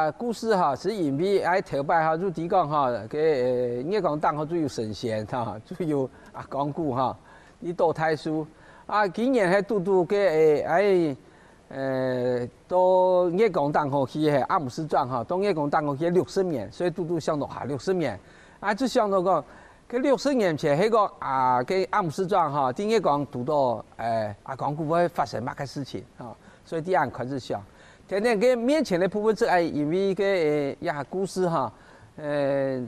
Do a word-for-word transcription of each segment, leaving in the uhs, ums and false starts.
啊，故事哈，係因為𠊎頭擺哈，就知講哈，該，呃，月光頂吼就有神仙哈，就有阿公牯哈，佢倒大樹。啊，今年係堵堵該，呃，𠊎，呃，到月光頂吼去，係阿姆斯壯哈，到月光頂吼去六十年，所以堵堵想到啊，六十年，啊，就想到講，該六十年前，該个啊，該阿姆斯壯哈，在月光堵到，呃，阿公牯會發生麼个事情哈，所以這樣開始想。 天天該面前个部分，就係因為該，呃，這故事哈，呃，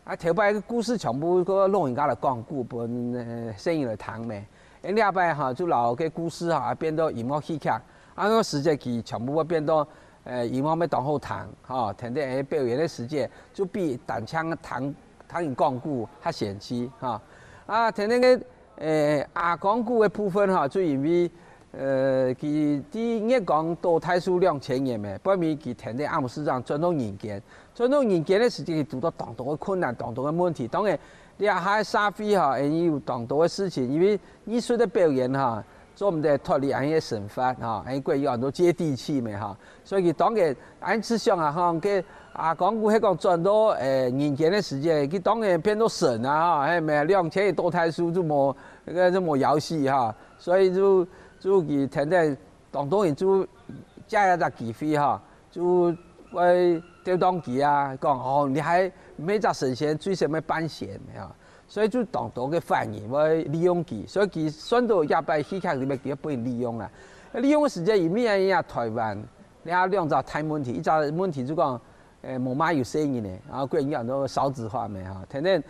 啊，頭擺个故事全部个老人家來講古，分，呃，細人來聽咩。呃，這擺哈，就摎該故事哈，變到音樂戲劇，啊，該時節佢全部會變到，呃，音樂乜當好聽，哈，天天个表演个時節，就比單淨聽，聽人講古較生趣，哈。啊，天天个 呃，阿公牯个部分哈，就因為，呃，佢在月光倒大樹兩千年咩，背尾佢跈等阿姆斯壯轉到人間。轉到人間个時節，佢堵到當多个困難，當多个問題。當然，這下个社會哈，也有當多个事情，因為藝術个表演哈，做毋得脫離恁樣个生活哈，恁樣過有很多接地氣咩哈。 所以佢當然恁樣想啊，吼，該阿公牯係講轉到，呃，人間个時節，佢當然變到神啊，吼，係無？兩千年倒大樹就無，該个就無枵死哈，所以就，就佢跈等當多人就借這隻機會哈，就會鬥當佢啊，講，哦，你還毋係隻神仙，最少愛半仙，吼。 所以就當多个犯人會利用佢，所以佢算到這擺戲劇裡面佢分人利用啦。利用个時節，因為啊，台灣，你看兩隻大問題，一隻問題就講，誒，無麼有細人呢，啊，國語安到少子化咩哈，天天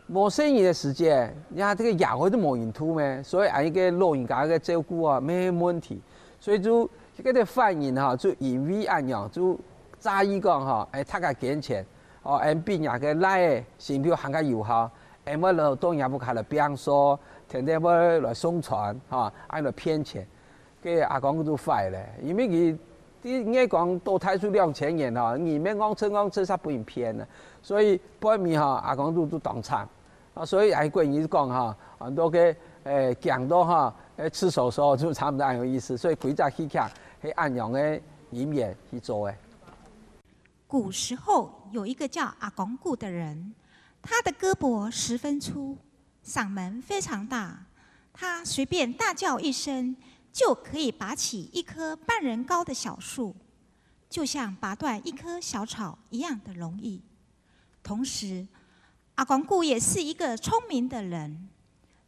無細人个時節，你看這个社會都無人渡咩，所以恁樣个老人家个照顧啊，乜問題，所以就這个犯人哈，就因為恁樣，就詐意講哈，誒，大家捐錢。 哦，𫣆比若个倈仔性命還較有效，𫣆會來到若屋下來拚掃，天天會來送餐，吼，恁來騙錢。該阿公就壞咧，因為佢，佢月光倒大樹兩千年吼，人乜戇直戇直煞分人騙啊，所以背尾吼，阿公就，就當慘。啊，所以𫣆國語講吼，很多个，誒，講到吼，誒，赤手手就差不多恁樣意思，所以規隻戲劇係恁樣个因緣去做个。 古时候有一个叫阿公牯的人，他的胳膊十分粗，嗓门非常大，他随便大叫一声，就可以拔起一棵半人高的小树，就像拔断一棵小草一样的容易。同时，阿公牯也是一个聪明的人，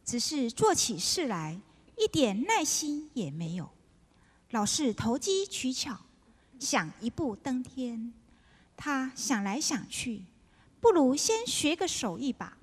只是做起事来一点耐心也没有。 老是投机取巧，想一步登天。他想来想去，不如先学个手艺吧。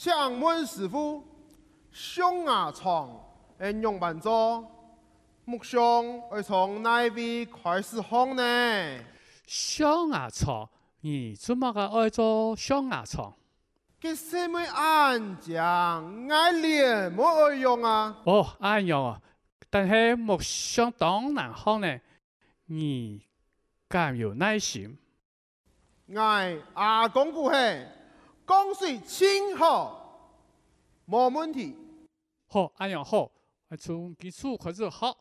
請問師傅，象牙床愛仰般做？木匠愛從哪位開始學呢？象牙床，你做麼个愛做象牙床？該細妹恁靚，𠊎連無愛用啊！哦，恁樣哦，但係木匠當難學呢，你敢有耐心？𠊎阿公牯係，降水盡好，無問題。好，恁樣好，𠊎從基礎開始學。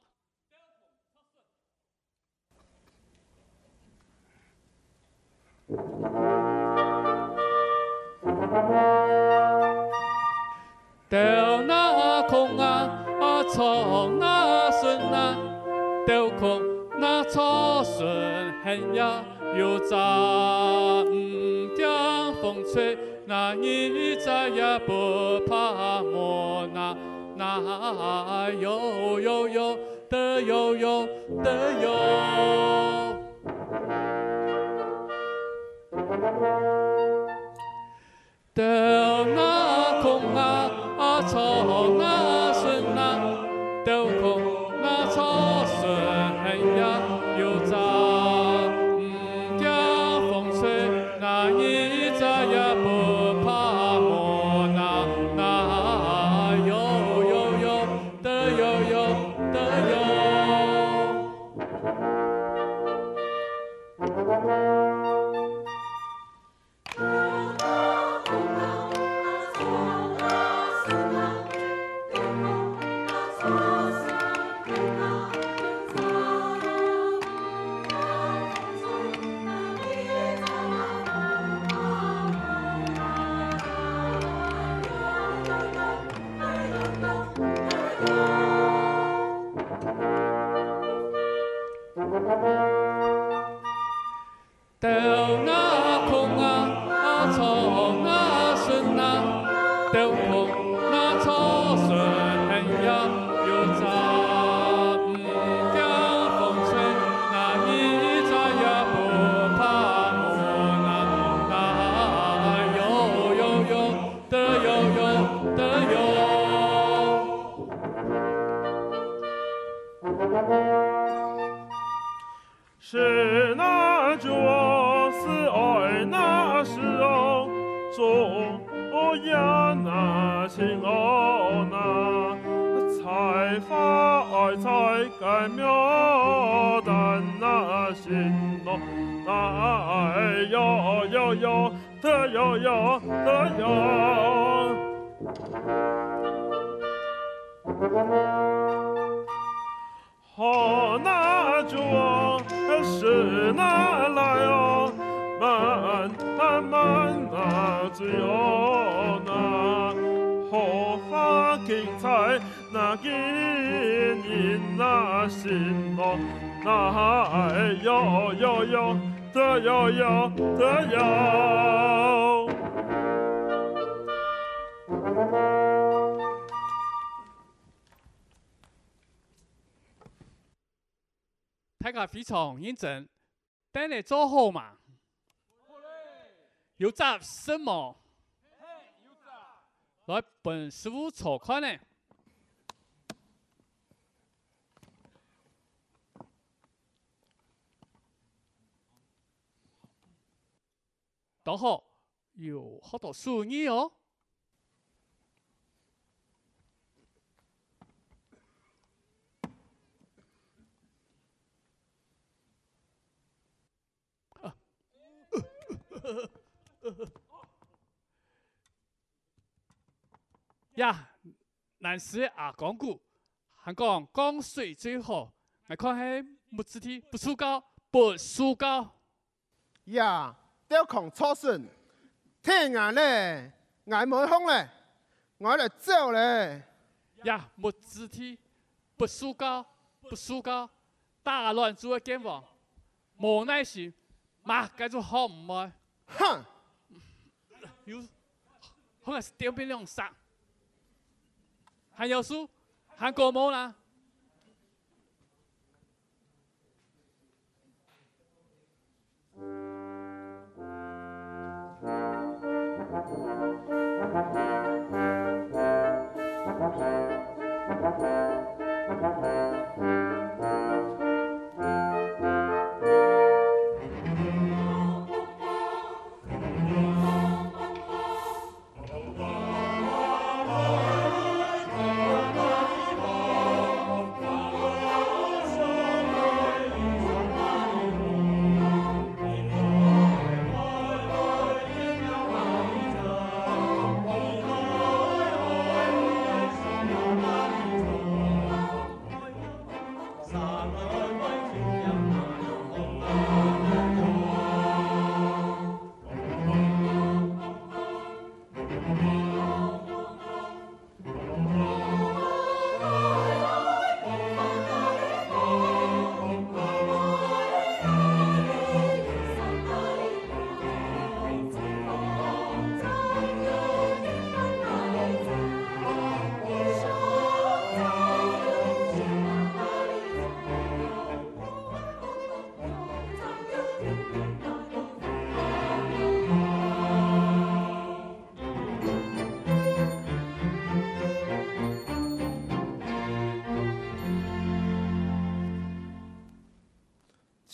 吊那空啊，啊，坐那筍啊，吊空那坐筍，還呀有遮，毋驚風吹，那日遮也不怕悶啊，那喲喲喲。 得喲喲，得喲。吊那空啊，啊，坐那筍啊，吊空那坐筍，還呀有遮，毋驚風吹，那日遮也不怕悶啊，那喲喲喲。 得喲喲，得喲。吊那空啊，啊，坐那筍啊，吊空那坐筍，還呀有遮，毋驚風吹，那日遮也不怕悶啊，那喲喲喲，得喲喲，得喲。 是那就哦，是愛那時哦，做哦呀那情哦那，採花愛採該牡丹那心咯，那愛喲喲喲，得喲喲，得喲。好那就哦，是那來哦，慢慢慢那追哦那，好花競採那金銀那心咯，那愛喲喲喲，得喲喲，得喲。 大家非常認真，凳仔做好吂？有紮實無？來，分師傅坐看呢。當好，有學到手藝哦。 呀，難死个阿公牯，還講降水最好，𠊎看係木質地，不受教，不受教。 呀，吊空坐筍，忒難咧，𠊎毋會䟘咧，𠊎來走咧。呀，木質地，不受教，不受教，打亂主个健忘，無耐心，麼个就學毋會。哼！有，好像係丟變兩儕。還有事，還過無啦？ Hallelujah.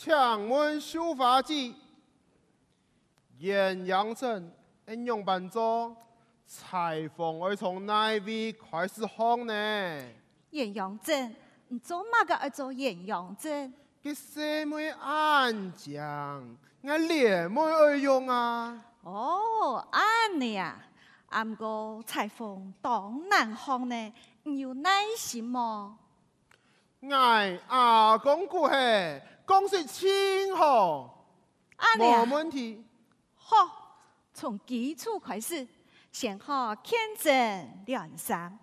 請問繡花子，鴛鴦陣愛仰般做？裁縫愛從哪位開始學呢？鴛鴦陣，你做麼个愛做鴛鴦陣？該細妹恁靚，𠊎連帽愛用啊！哦，恁呢啊！啊毋過裁縫當難學呢，你有耐心無？ 𠊎阿公古係，講識盡好。恁呢啊？無問題。好，從基礎開始，先學牽針、聯衫。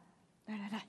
來來來。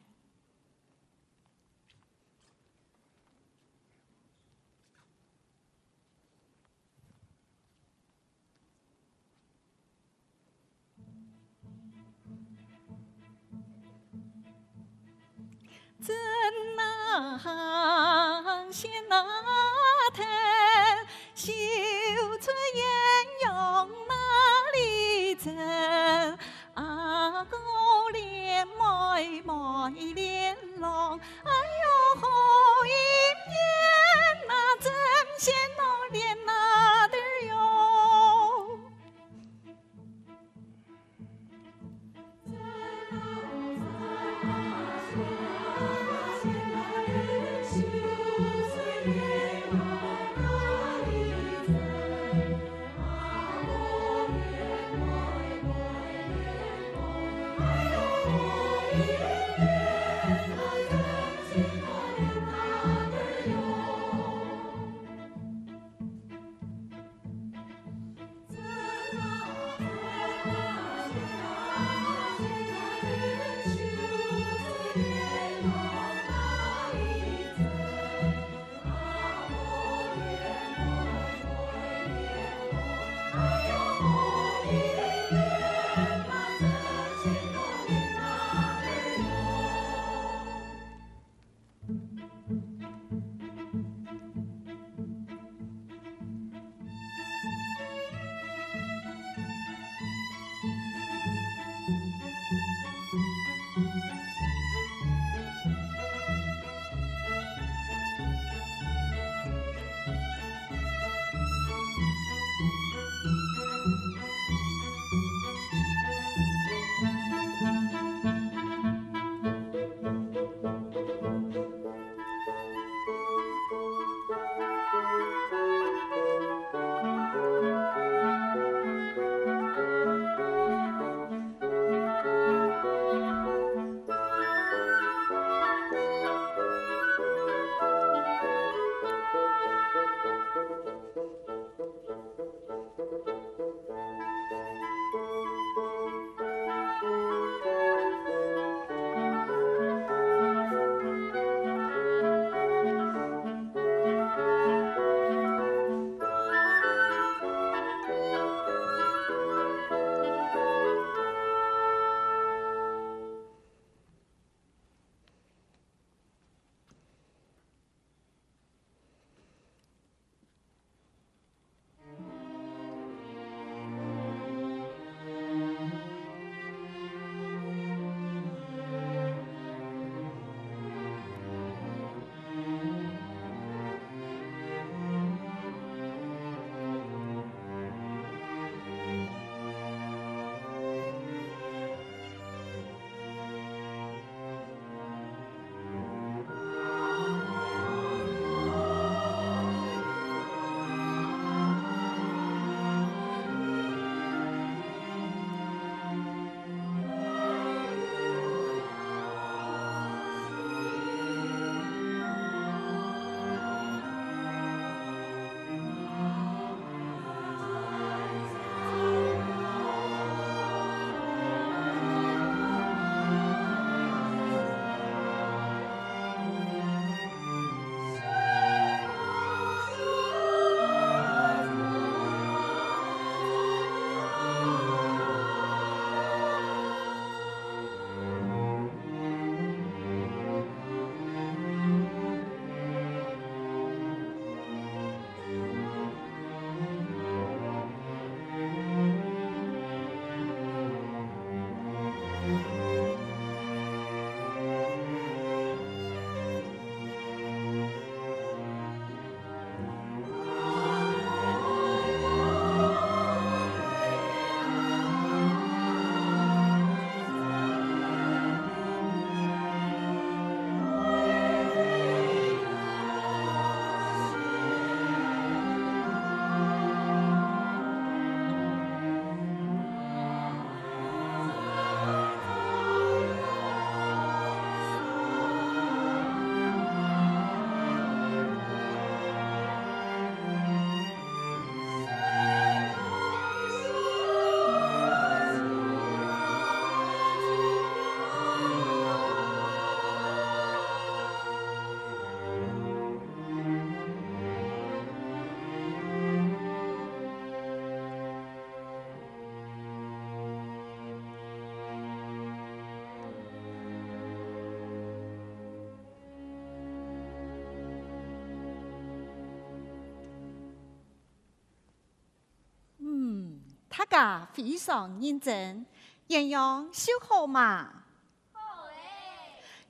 家非常認真，鴛鴦繡好嗎？好咧。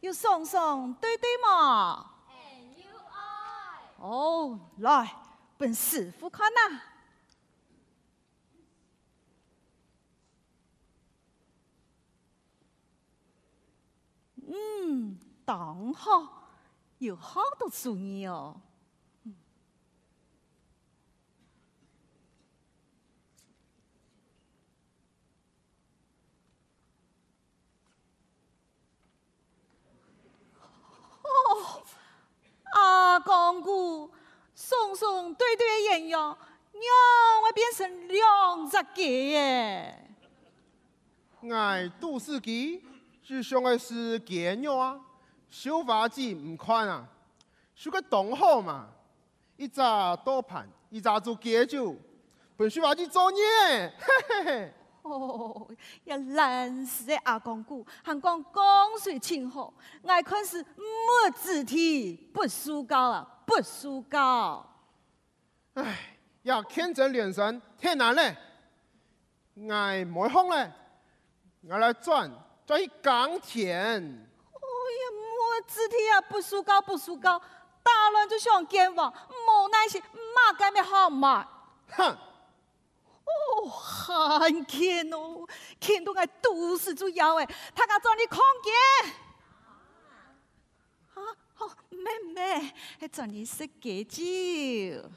有爽爽對對無？恁有愛。哦，來，分師傅看啊。 嗯，當好，有好多手藝哦。哦，阿公姑，鬆鬆對對个鴛鴦，仰會變成兩隻雞耶？ 𠊎都係雞，只想愛食雞肉啊，繡花子毋看啊，繡个當好嘛，一隻到盤，一隻做雞酒，分繡花子做孽，嘿嘿嘿。哦，這懶尸个阿公姑，還講降水盡好，𠊎看係沒子弟，不受教啊，不受教。 唉，這乾蒸蓮藕忒難咧，𠊎無學咧，𠊎來轉，轉去耕田。哎呀，無子弟啊，不受教，不受教，打亂就想見王，無耐心，麼个乜好嘛？哼！哦，還見哦，見到𠊎肚屎就枵欸，大家轉去炕間。 啊，好，妹妹，係轉去食雞酒。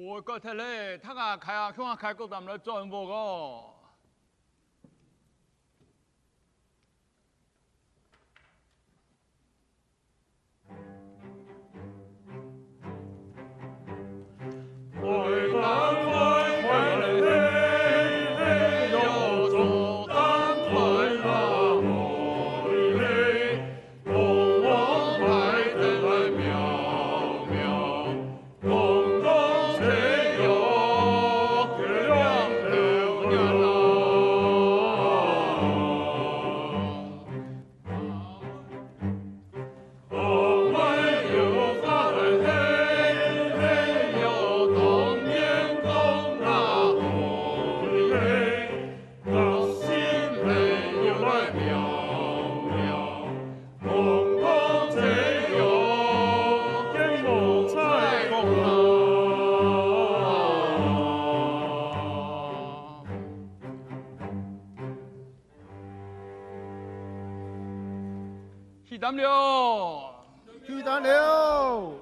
會蓋忒咧，大家開啊，向下開，各站來轉屋哦。去擔了，去擔了。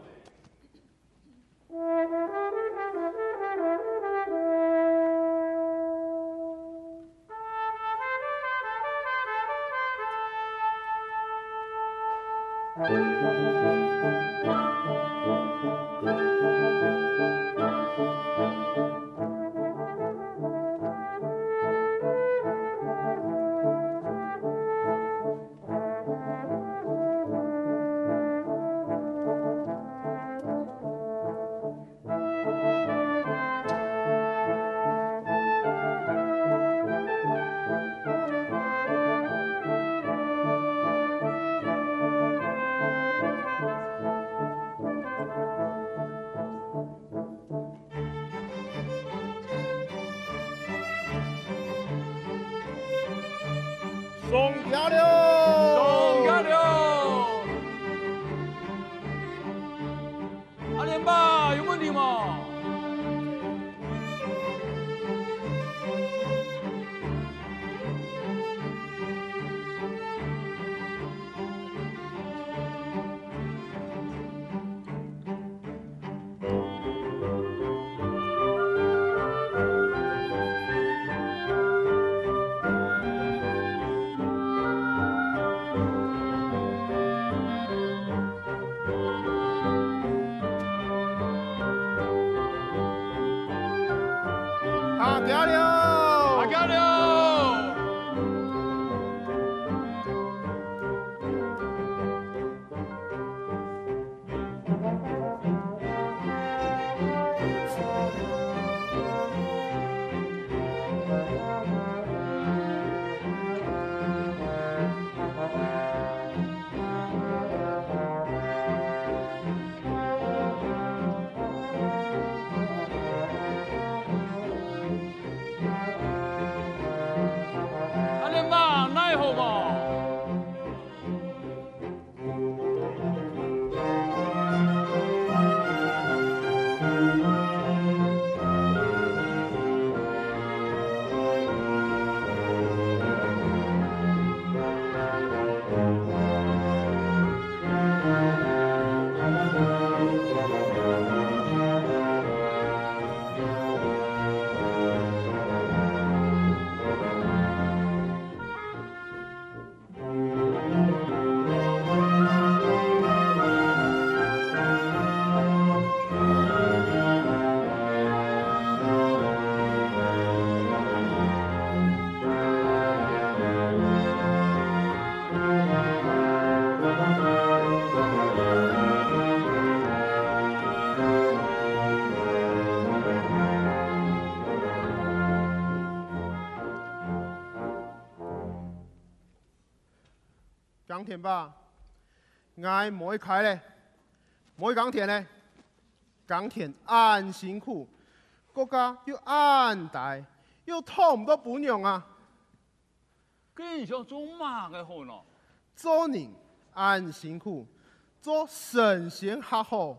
上架了！上架了！阿蓮伯，有問題無？耕田吧，𠊎無愛開咧，無愛耕田咧。耕田恁辛苦，國家又恁大，又討毋到餔娘啊！該你想做麼个好呢？做人恁辛苦，做神仙較好。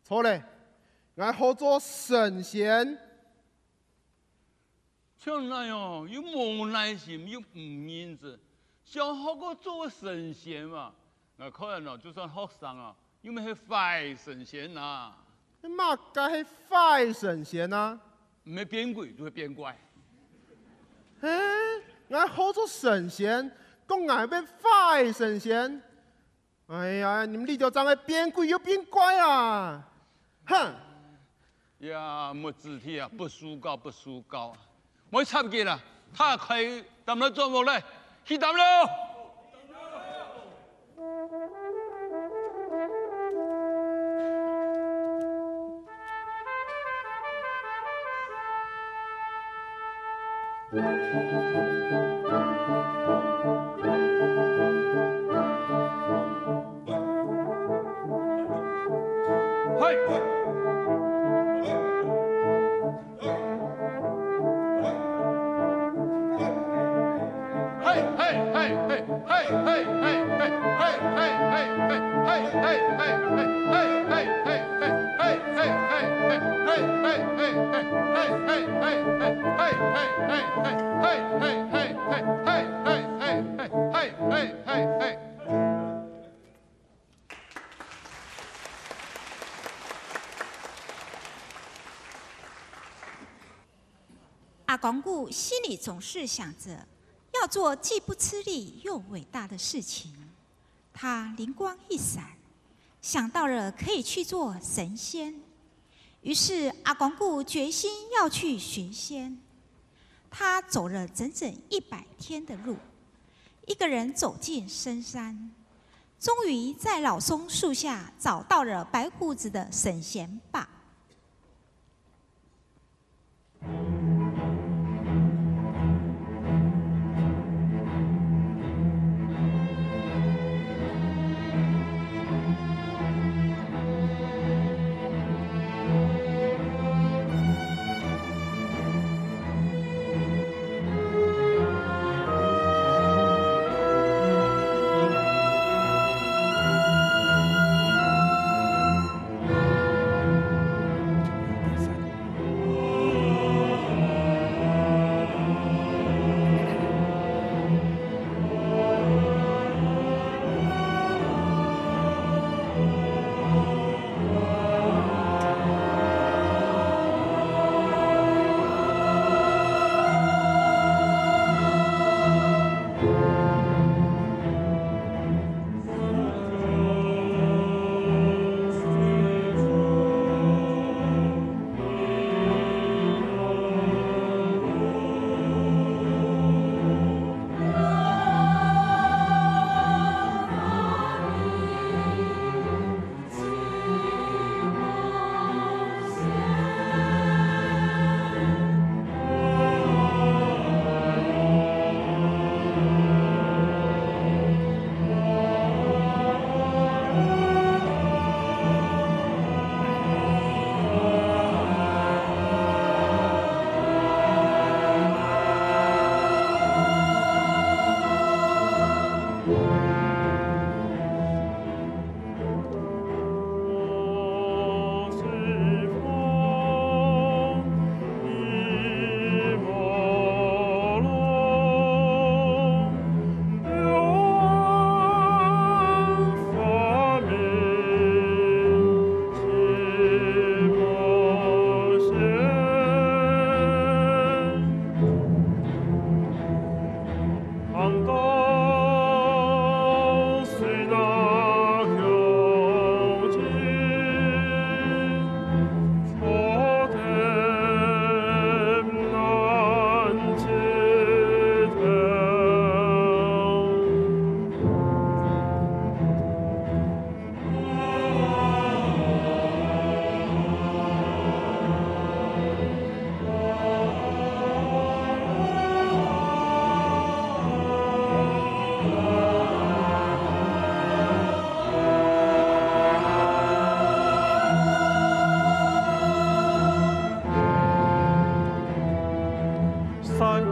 著咧，𠊎好做神仙。 像你恁樣，又無耐心，又毋認真，想學過做神仙嘛？𠊎看哦，就算學生啊，又毋係壞神仙啊。麼个係壞神仙啊？毋係變鬼，就係變怪。嘿，𠊎好做神仙，講𠊎變壞神仙。 哎呀，你們里長正个變鬼又變怪啊！哼！呀，沒子弟啊，不受教，不受教啊！莫插佢啦，他開擔來轉屋來，去擔了。阿光牯心裡總是想著，要做既不吃力又偉大的事情。他靈光一閃，想到了可以去做神仙。於是阿光牯決心要去尋仙。他走了整整一百天的路，一個人走進深山，終於在老松樹下找到了白鬍子的神仙爸。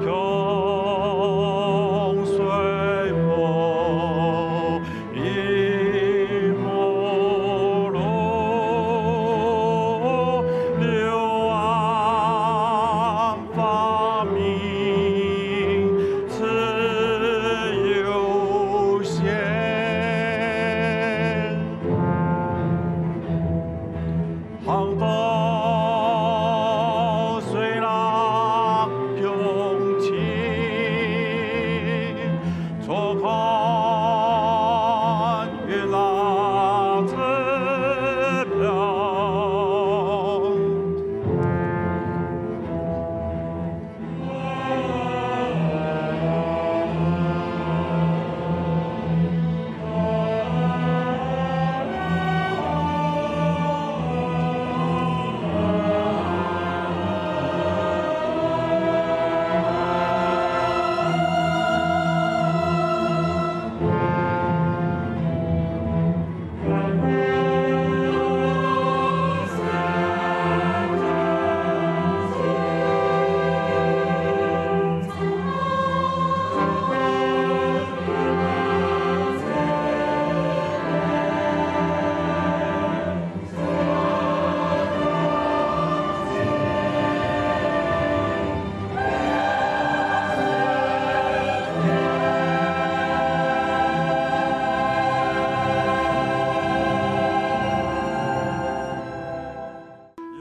江水無，日無落，柳暗花明自由閒。 行到水浪中心，坐看雲浪之漂。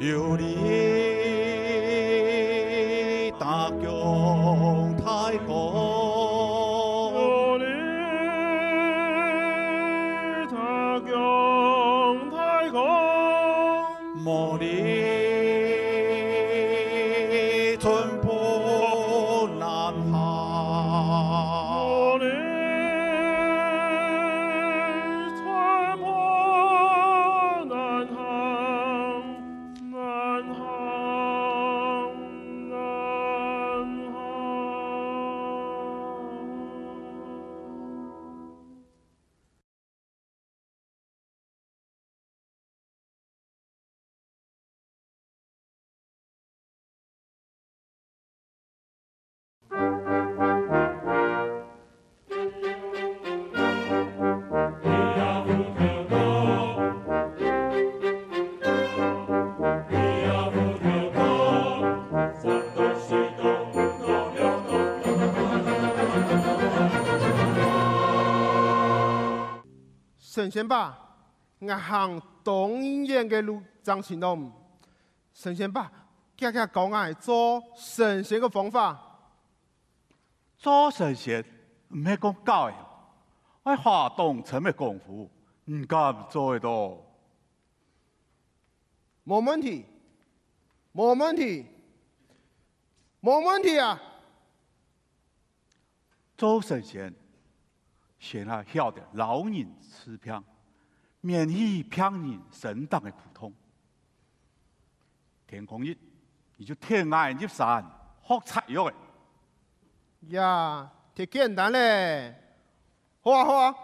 有你打響大江，有你打響大江。 無你寸步難行。無你寸步難行，難行，難行。 神仙伯，𠊎行當遠个路正尋到你。神仙伯，遽遽教𠊎做神仙个方法。做神仙毋係講教个，愛下當深个功夫，你敢做得到？無問題，無問題，無問題啊！ 做神仙，先愛曉得摎人治病，免去病人身當个苦痛。天光日，你就跈𠊎入山學採藥仔。呀，忒簡單咧！好啊，好啊！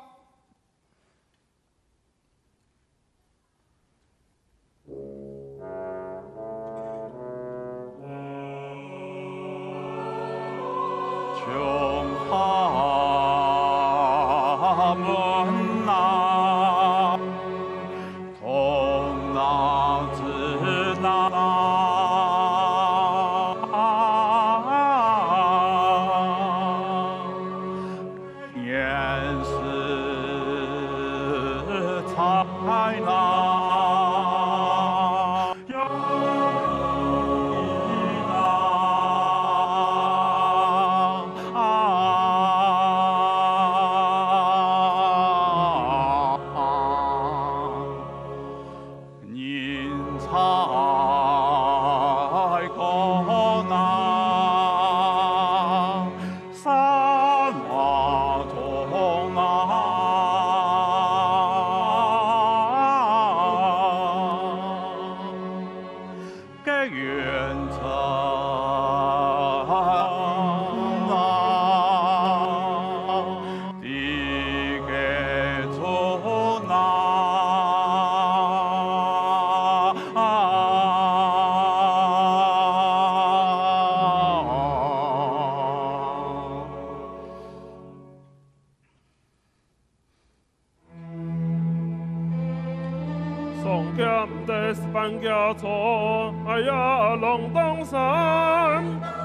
毋得失半腳錯，哎呀，浪當山，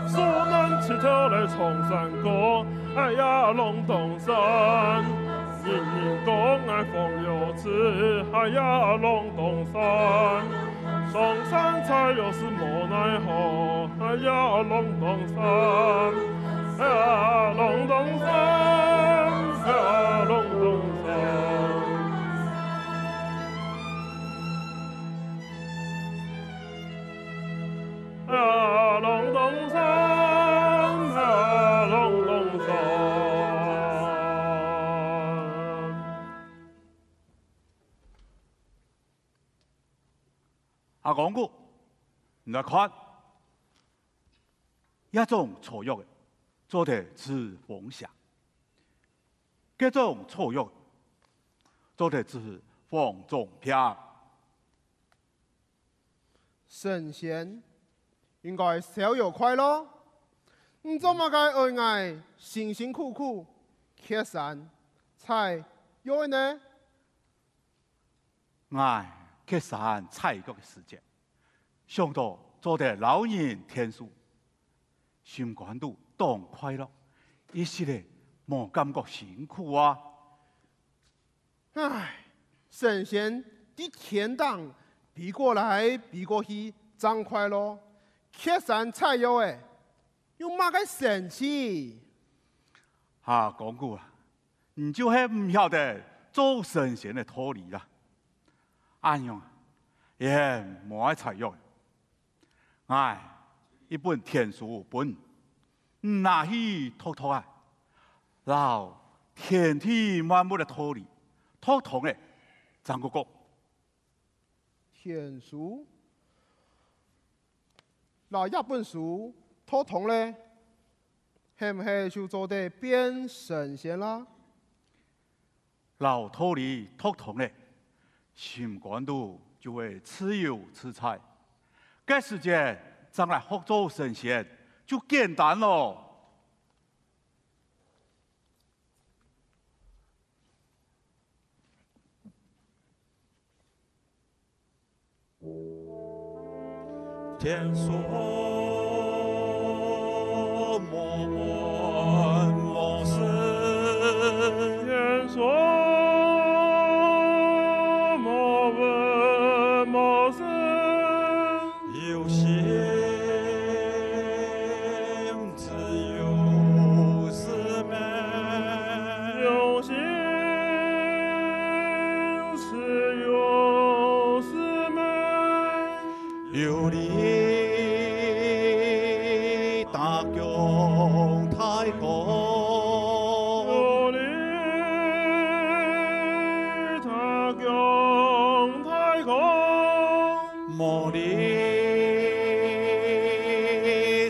受難石頭來唱山歌，哎呀，浪當山。人人講𠊎風流痴，哎呀，浪當山。上山採藥是無奈何，哎呀，浪當山。哎呀，浪當山，哎呀，浪當山。 啊，浪当山，啊，浪当山。阿公公，你來看，這種草藥仔做得治風邪，這種草藥仔做得治黃中病。 神仙，應該逍遙快樂。你做麼个愛𠊎辛辛苦苦，蹶山採藥呢？𠊎蹶山採藥个時節，想到做得摎人𢯭手，心肝肚當快樂，一息仔無感覺辛苦啊。 唉，神仙在天頂飛過來飛過去正快樂，蹶山採藥仔，有麼个神奇？阿公公啊，你就係毋曉得做神仙个道理啦。恁樣啊，𠊎無愛採藥。 𠊎一本天書分你，你拿去讀讀啊，摎天地萬物个道理讀通咧，正過講。天書？摎這本書讀通咧，係毋係就做得變神仙啦？ 摎道理讀通咧，心肝肚就會自由自在。該時節正來學做神仙，就簡單囉。 天書無分無身，天書無分無身，有心自有師門，有心自有師門。 有理大江大江，有理大江大江，無理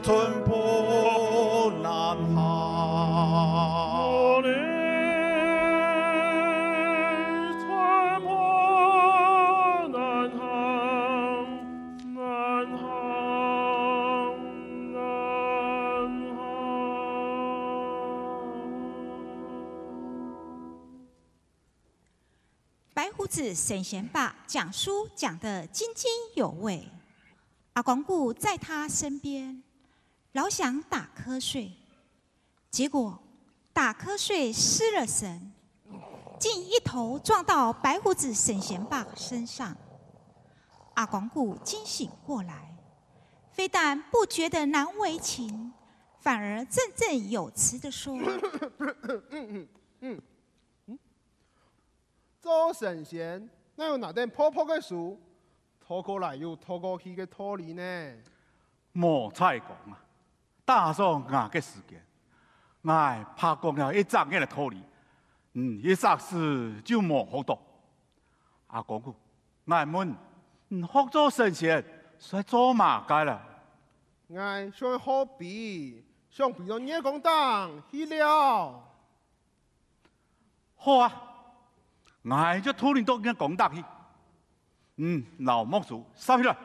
寸步難行，無理 寸步難行，難行，難行。白鬍子神仙伯講書講得津津有味，阿光牯在他身邊，老想打瞌睡， 結果打瞌睡失了神，竟一頭撞到白鬍子神仙伯身上。阿光牯驚醒過來，非但不覺得難為情，反而振振有詞地說：做神仙，哪有拿等薄薄个書，拖過來又拖過去个道理呢？莫再講啊！打爽𠊎个時間，𠊎白講了一隻月个道理，你一霎時就無學到。阿光牯，𠊎問，你學做神仙，係做麼个啦？𠊎想學飛，想飛到月光頂去尞。 好啊，𠊎就渡你到月光頂去。嗯，摎目珠眨起來。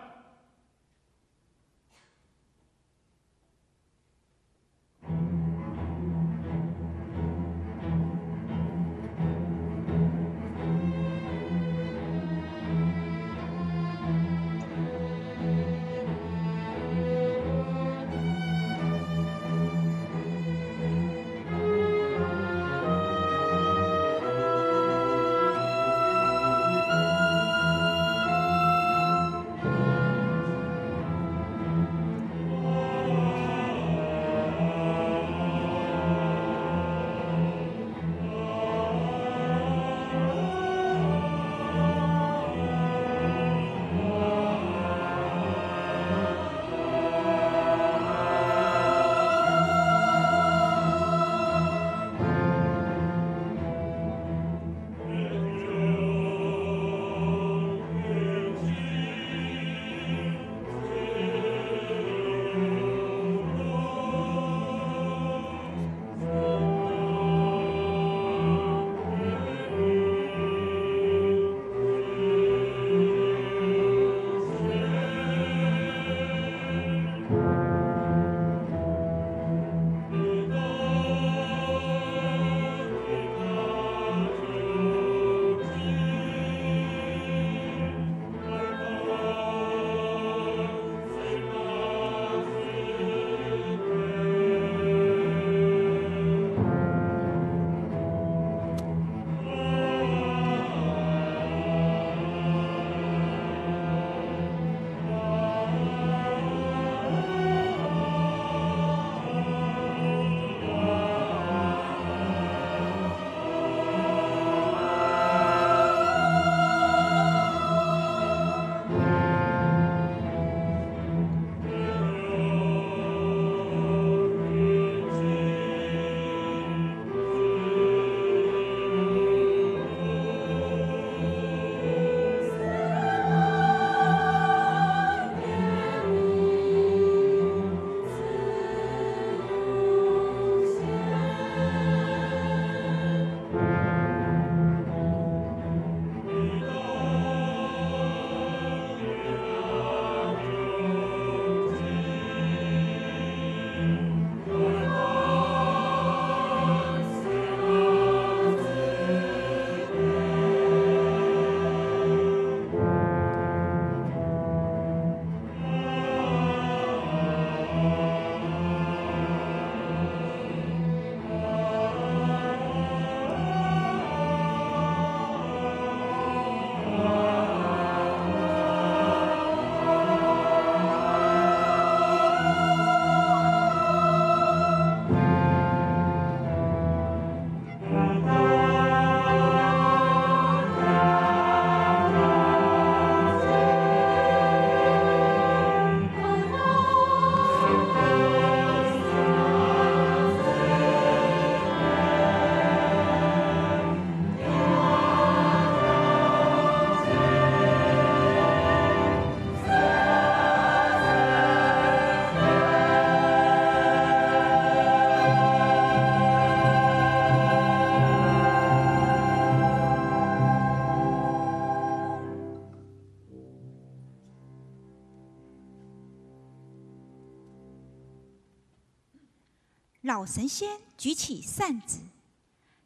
神仙举起扇子，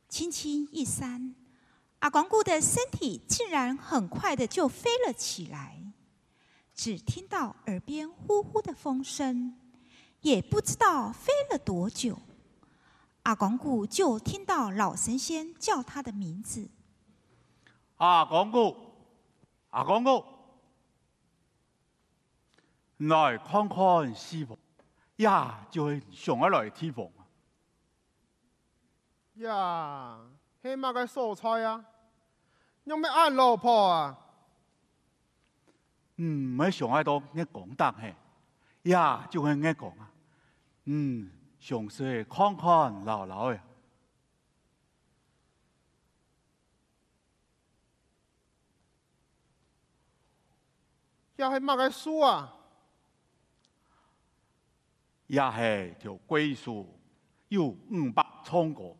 轻轻一扇，阿光牯的身体竟然很快的就飞了起来。只听到耳边呼呼的风声，也不知道飞了多久，阿光牯就听到老神仙叫他的名字。阿光牯，阿光牯，來看看四方，這就係你想愛來个地方啊。 呀，係麼个所在啊？仰會恁落魄啊？嗯，毋係想愛到月光頂係，這就係月光啊。嗯，詳細看看老老仔。 這係麼个樹啊？這係條桂樹，有五百丈高，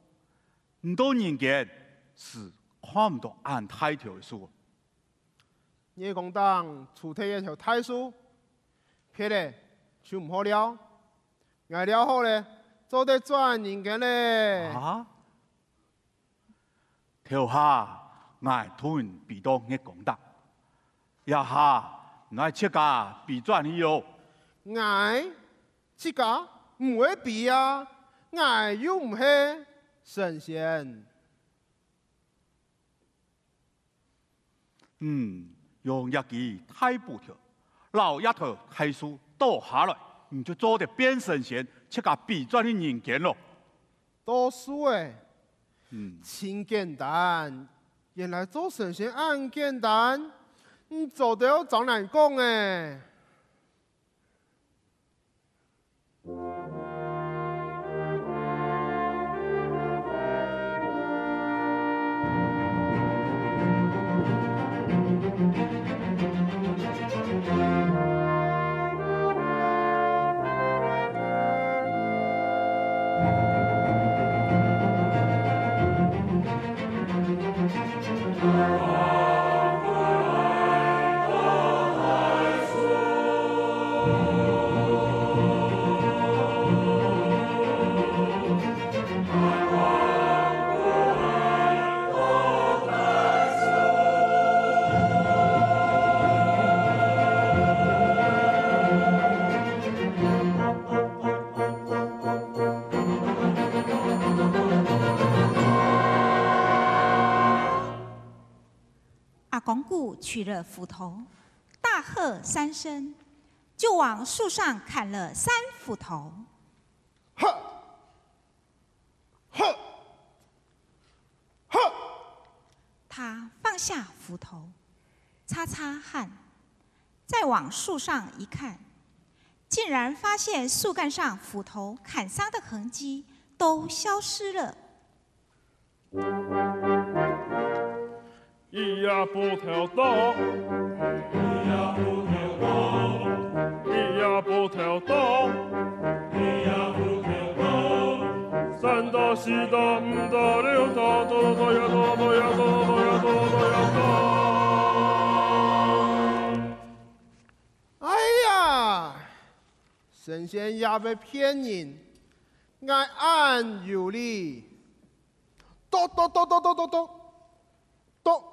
毋到人間係看毋到恁大條个樹。月光頂除忒一條大樹，別个就毋好尞。𠊎尞好咧，做得轉人間咧。啊？ 頭下，𠊎同你飛到月光頂，這下，你愛自家飛轉去哦。𠊎？自家？毋會飛啊！𠊎又毋係神仙。 嗯，用這支大布條，摎這頭大樹倒下來，你就做得變神仙，自家飛轉去人間囉。倒樹仔，嗯。真簡單，原來做神仙恁簡單，毋做得恁難講欸。 阿光牯取了斧頭，大喝三聲，就往樹上砍了三斧頭。哈！哈！哈！他放下斧頭，擦擦汗，再往樹上一看，竟然發現樹幹上斧頭砍傷的痕跡都消失了。 一呀斧頭刀，一呀斧頭刀，一呀斧頭刀，一呀斧頭刀，三刀、四刀、五刀、六刀，刀刀刀呀刀，刀呀刀，刀呀刀，刀呀刀。哎呀，神仙也會騙人，𠊎恁有理。 剁剁剁剁剁剁剁剁，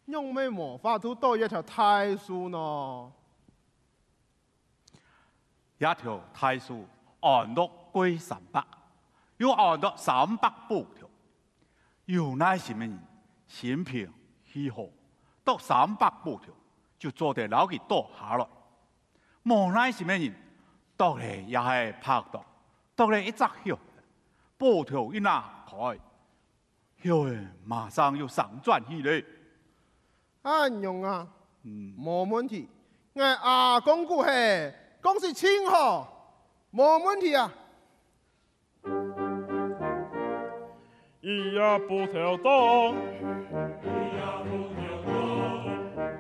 仰會無法度剁一條大樹呢？一條大樹安到桂三百，又安到三百斧頭。有耐心个人，心平氣和，剁三百斧頭，就做得摎佢剁下來。無耐心个人，剁咧也係白剁，剁咧一隻葉，斧頭一拿開， 喲，馬上又生轉去咧。恁樣啊？嗯。無問題，𠊎阿光牯係，講事盡好，無問題啊。一呀斧頭刀，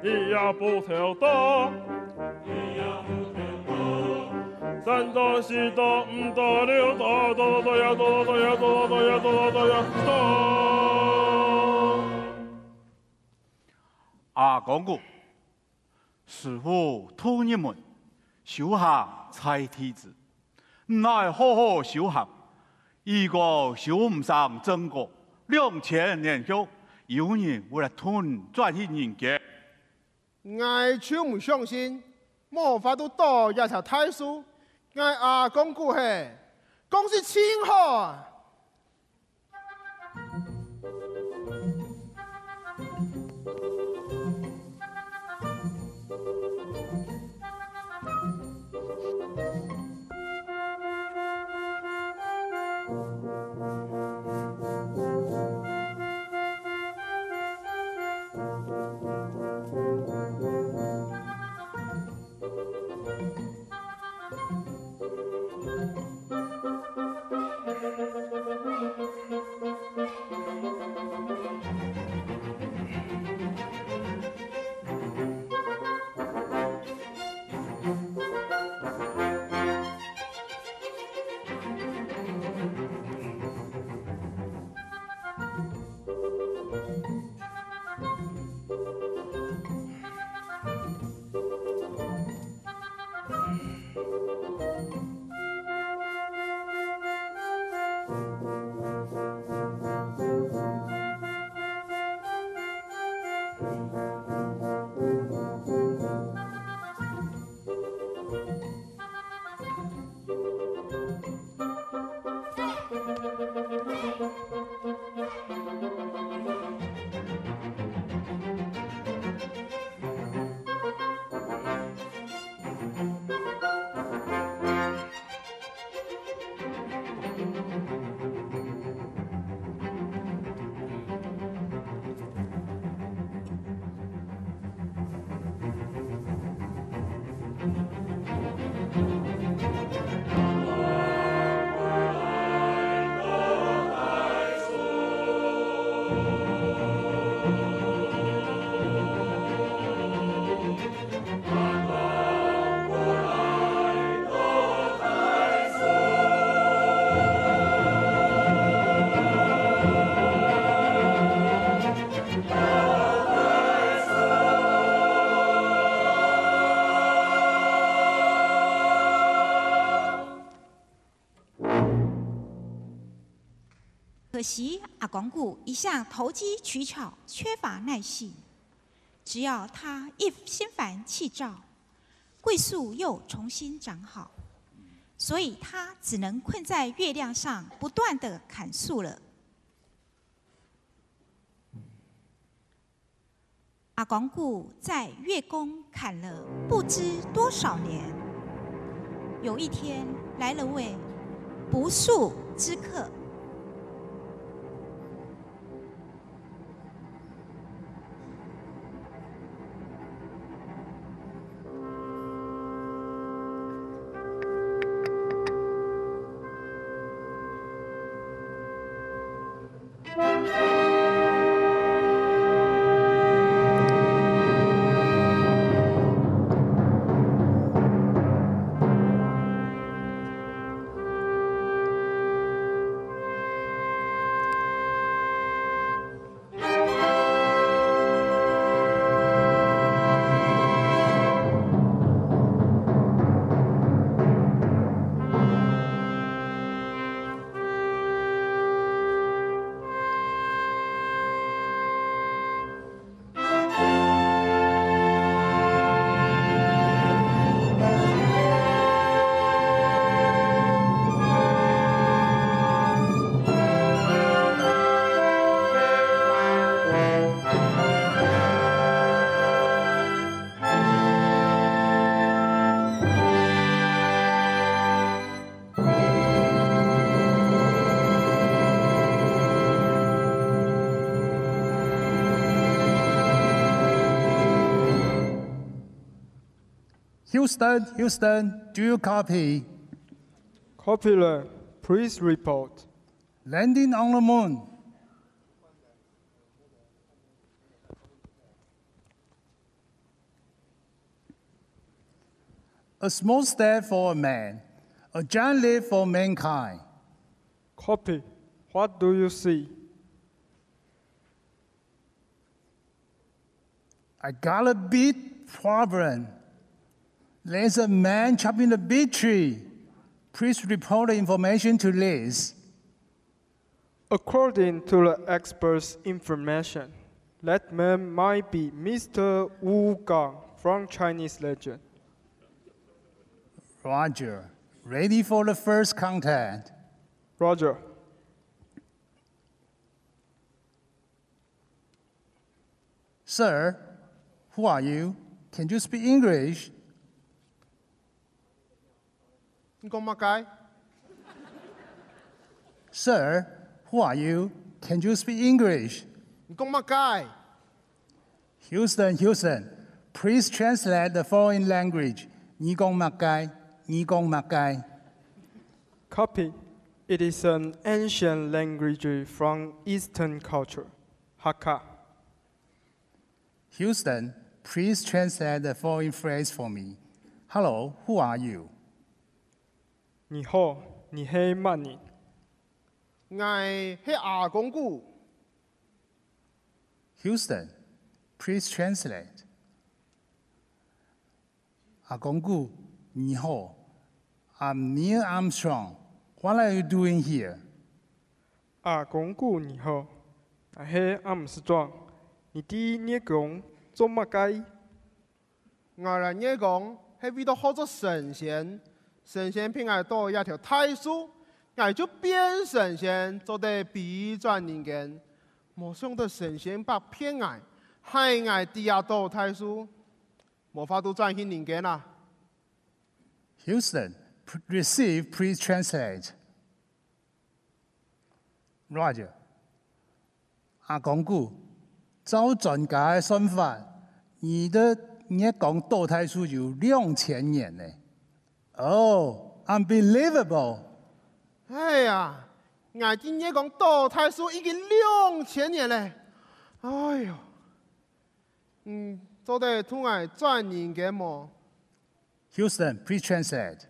一呀斧頭刀，一呀斧頭刀。 三刀、四刀、五刀、六刀，剁剁剁呀剁，剁呀剁，剁呀剁，剁呀剁。阿光牯，師父渡入門，修行在弟子，你愛好好修行，如果收毋成正果，兩千年後，有人會來吞轉去人間。 𠊎就毋相信，無法度倒這條大樹，𠊎阿公牯係，講係盡好啊！可惜阿公牯一向投机取巧，缺乏耐性。只要他一心煩气躁，桂树又重新长好，所以他只能困在月亮上，不断的砍树了。 阿公牯在月宫砍了不知多少年，有一天来了位不速之客。 Houston, Houston, do you copy? Copy了, please report. Landing on the moon. A small step for a man, a giant leap for mankind. Copy. What do you see? I got a big problem. There's a man chopping a big tree. Please report the information to Liz. According to the experts' information, that man might be Mister Wu Gang from Chinese legend. Roger. Ready for the first contact. Roger. Sir, who are you? Can you speak English? 你講麼个？ Sir, who are you? Can you speak English? 你講麼个？ Houston, Houston, please translate the following language. 你講麼个？你講麼个？ Copy. It is an ancient language from Eastern culture, Hakka. Houston, please translate the following phrase for me. Hello, who are you? 你好，你係麼人？𠊎係阿公牯。 Houston, please translate. 阿公牯，你好。I'm Neil Armstrong. What are you doing here? 阿公牯你好，𠊎係Armstrong，你在月光做麼个？ 𠊎來月光係為著好做神仙，神仙分𠊎著一條大樹，𠊎就變神仙，做得飛轉人間。無想著神仙伯騙𠊎，害𠊎跌啊著大樹，無法度轉去人間啊。 Houston, receive, please translate. Roger. 阿公牯，照專家个算法，你在月光著大樹有兩千年呢。Oh, unbelievable！哎呀，𠊎在月光著大樹已經兩千年了。哎喲，你做得同𠊎轉人間無？ Houston, please translate.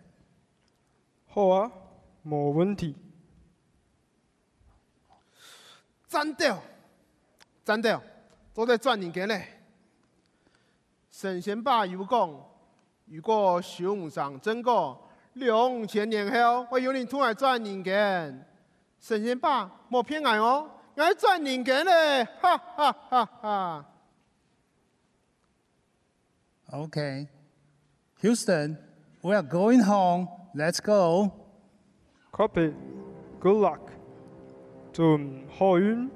好啊，無問題。 讚到，讚到，做得轉人間了。神仙伯有講，如果修成正果，兩千年後會有人同𠊎轉人間。神仙伯無騙𠊎哦，𠊎轉人間了，哈哈哈哈！ Okay. Houston, we are going home. Let's go. Copy. Good luck. 祝你好運。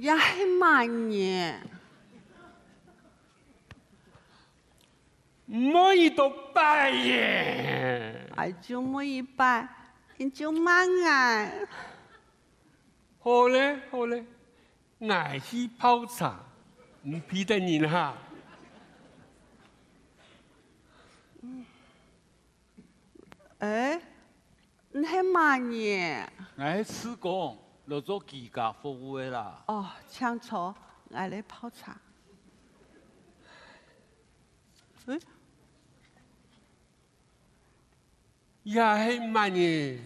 這係麼人？莫一到拜耶！哎，就莫一拜，你就罵𠊎。好咧，好咧， 𠊎去泡茶，毋逼得人哈。哎，你係麼人？ 𠊎係志工，來做居家服務个啦。哦，請坐，𠊎來泡茶。哎， 這係麼人？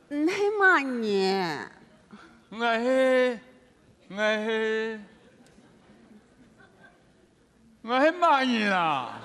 你係麼人？ 𠊎係，𠊎係， 𠊎係麼人啊？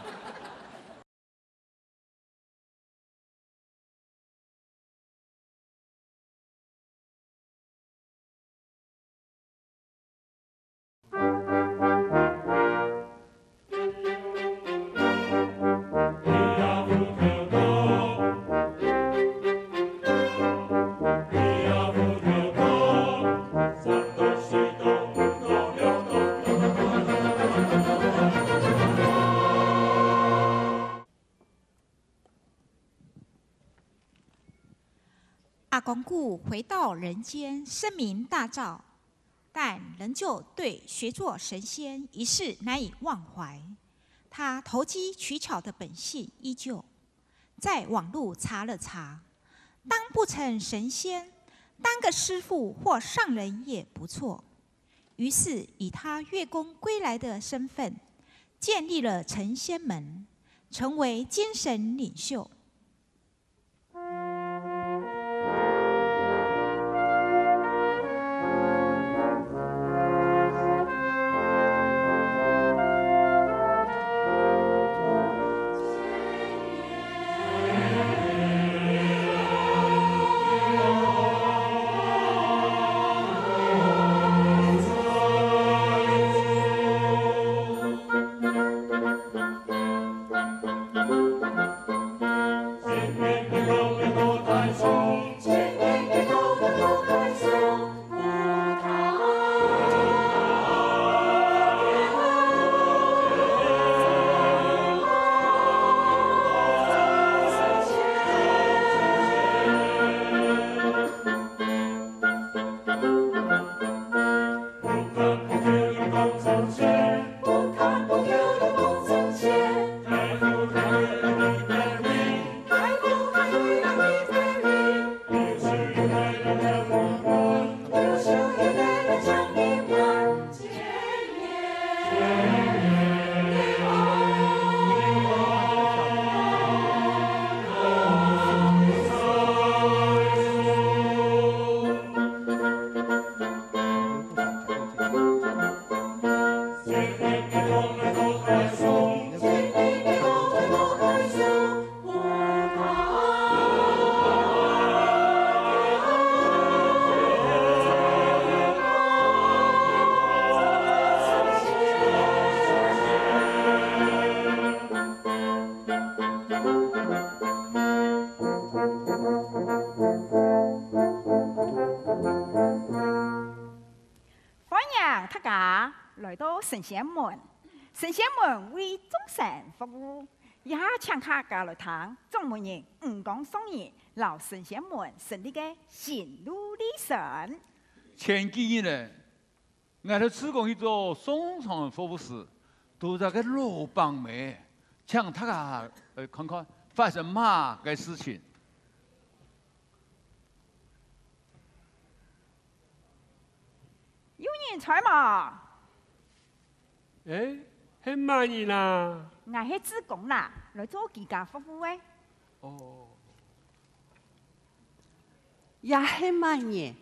阿公牯回到人間，聲名大噪，但仍舊對學做神仙一事難以忘懷。他投機取巧的本性依舊，在網路查了查，當不成神仙，當個師傅或上人也不錯。於是以他月宮歸來的身份，建立了成仙門，成為精神領袖。 歡迎大家來到神仙門。神仙門為眾生服務，這下請大家來聽掌門人吳江上人摎神仙門成立个心路歷程。前幾日呢，𠊎兜志工去做送餐服務時，堵著个老伯姆，請大家來看看發生麼个事情。 有人在無？欸，係麼人啊？𠊎係志工啦，來做居家服務个。哦。這係麼人？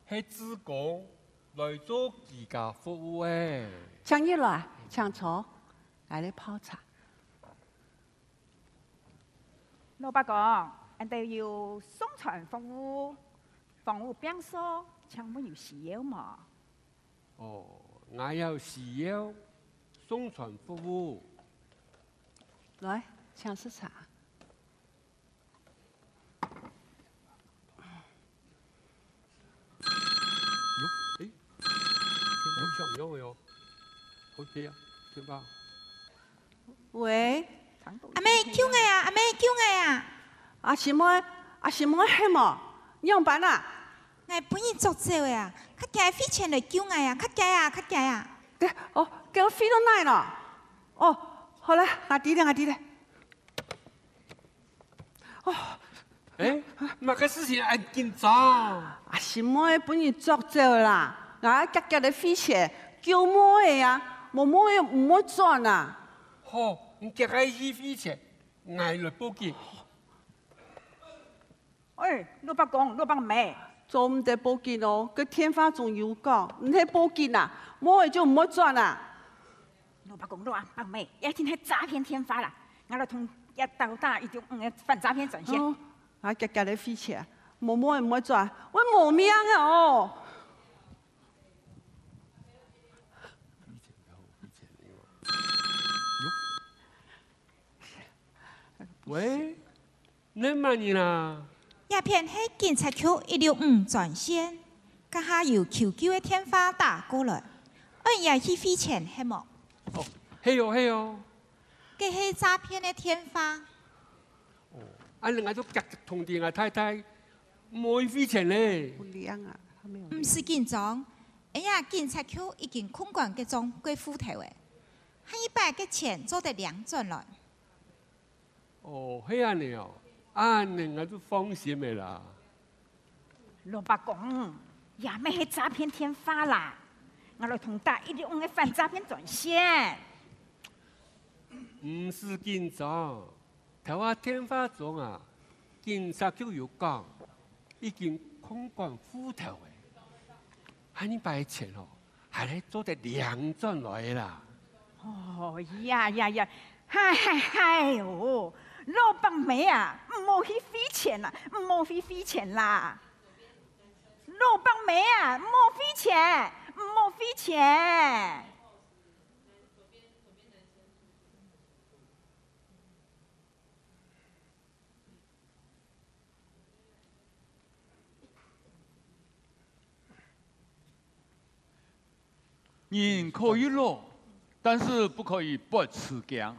係志工，來做居家服務个。請入來，請坐，𠊎來泡茶。 老伯公，𠊎兜有送餐服務，房屋拚掃，請問有需要無？哦，𠊎有需要送餐服務。來，請食茶。 喂，阿姆，救𠊎啊！阿姆，救𠊎啊！阿心妹，阿心妹係無？仰般啊？𠊎分人捉走了啊！較遽飛錢來救𠊎啊！較遽啊！較遽啊！哦，該飛到哪了？哦，好了，𠊎知了，𠊎知了。 哦，欸，麼个事情恁緊張？阿心妹分人捉走啦！𠊎遽遽來飛錢，救妹仔啊！無妹仔毋會轉啊！好，你遽遽去飛錢，𠊎來報警。欸，老伯公，老伯姆，做毋得報警哦！該電話中有講，你係報警啊，妹仔就毋會轉啊！老伯公、老伯姆，這一定係詐騙電話啦！𠊎來同這兜打一六五个反詐騙專線。哦，𠊎遽遽來回去啊，無無會轉，會無命个哦！喂，你麼人啊？這片係警察局一六五專線，這下有求救个電話打過來，愛𠊎去匯錢係無？哦，係哦，係哦。該係詐騙个電話。哦，恁樣𠊎就遽遽通知𠊎太太，毋好去匯錢咧。不良啊，他沒有。毋使緊張，哎呀，警察局已經控管該張貴戶頭咧，下一擺个錢做得領轉來。 哦，係恁樣哦，恁樣𠊎就放心了啦。老伯公，這乜係詐騙電話啦！𠊎來同打一六五个反詐騙專線。毋使緊張，頭下電話中啊，警察就有講，已經控管戶頭咧，下二擺錢哦， 還係做得領轉來啦。哦，呀呀呀，嗨嗨嗨哦，老伯姆啊，毋好去匯錢啦，毋好去匯錢啦！老伯姆啊，毋好匯錢，毋好匯錢！人可以老，但是不可以發痴驚。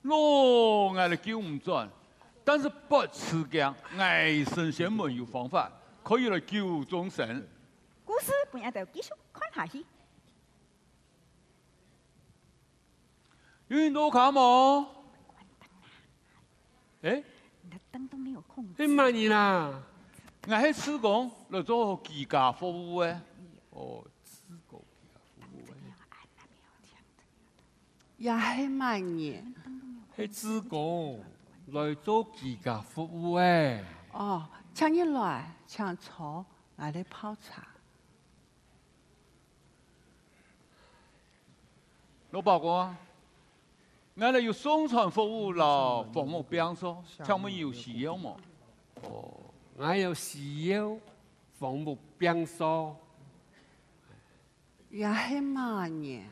老，𠊎來救毋轉，但是發痴驚，𠊎神仙門有方法，可以來救眾生。故事分𠊎兜繼續看下去。 有人到屋下無？欸，你的燈都沒有控制。係麼人啊？𠊎係志工，來做居家服務个。哦，志工居家服務个。也係麼人？係志工，來做居家服務个。哦，請入來，請坐，𠊎來泡茶。 老伯公啊，𠊎這有送餐服務摎房屋拚掃，請問有需要無？哦，𠊎有需要房屋拚掃。也係麼人？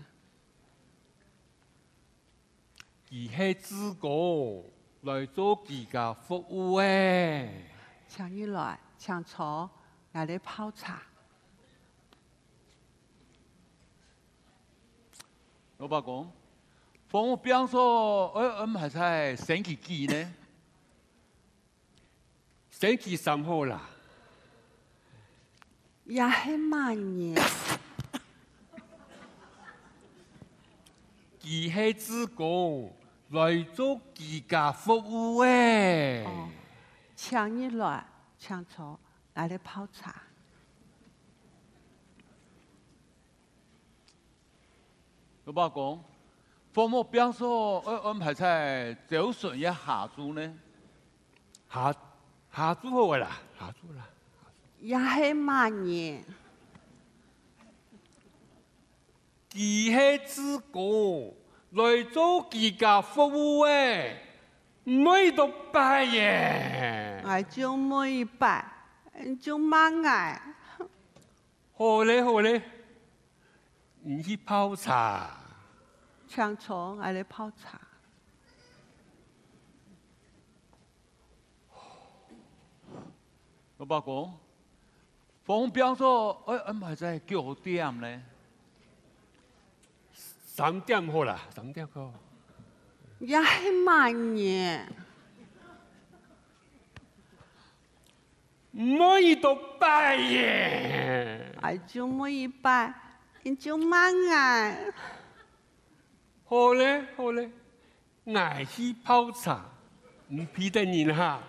佢係志工，來做居家服務个。請入來，請坐，𠊎來泡茶。老伯公，房屋拚掃愛安排在星期幾呢？ 星期三好啦。也係麼人？佢係志工，來做居家服務个。哦，請入來，請坐，𠊎來泡茶。 老伯公，房屋拚掃愛安排在朝晨也下晝呢？下，下晝好个啦，下晝啦。也係麼人？佢係志工，來做居家服務个，毋會到拜耶。𠊎就毋會拜，就罵𠊎。 好咧，好咧，你去泡茶。請坐，𠊎來泡茶。老伯公，房屋拚掃愛安排在幾點呢？三點好啦，三點好。也係麼人？ 毋好去到拜耶。𠊎就毋會拜，你就罵𠊎。好咧，好咧，𠊎去泡茶，毋批得人哈。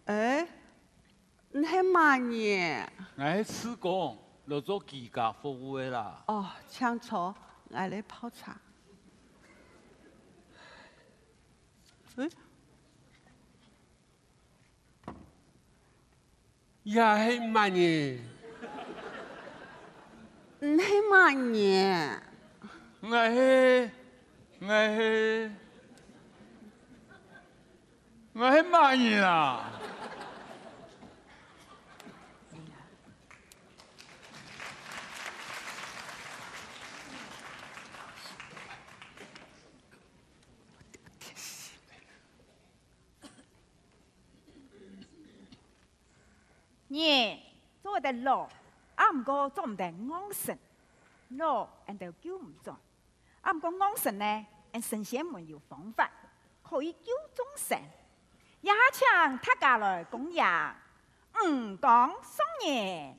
欸， 你係麼人？𠊎係志工，來做居家服務个啦。哦，請坐，𠊎來泡茶。欸？也係麼人？你係麼人？𠊎係，𠊎係，𠊎係麼人啊？ 人做得老，啊毋過做毋得戇神。老，𠊎兜救毋轉；啊毋過戇神呢，𠊎神仙們有方法，可以救眾生。這下請大家來恭迎吳江上人。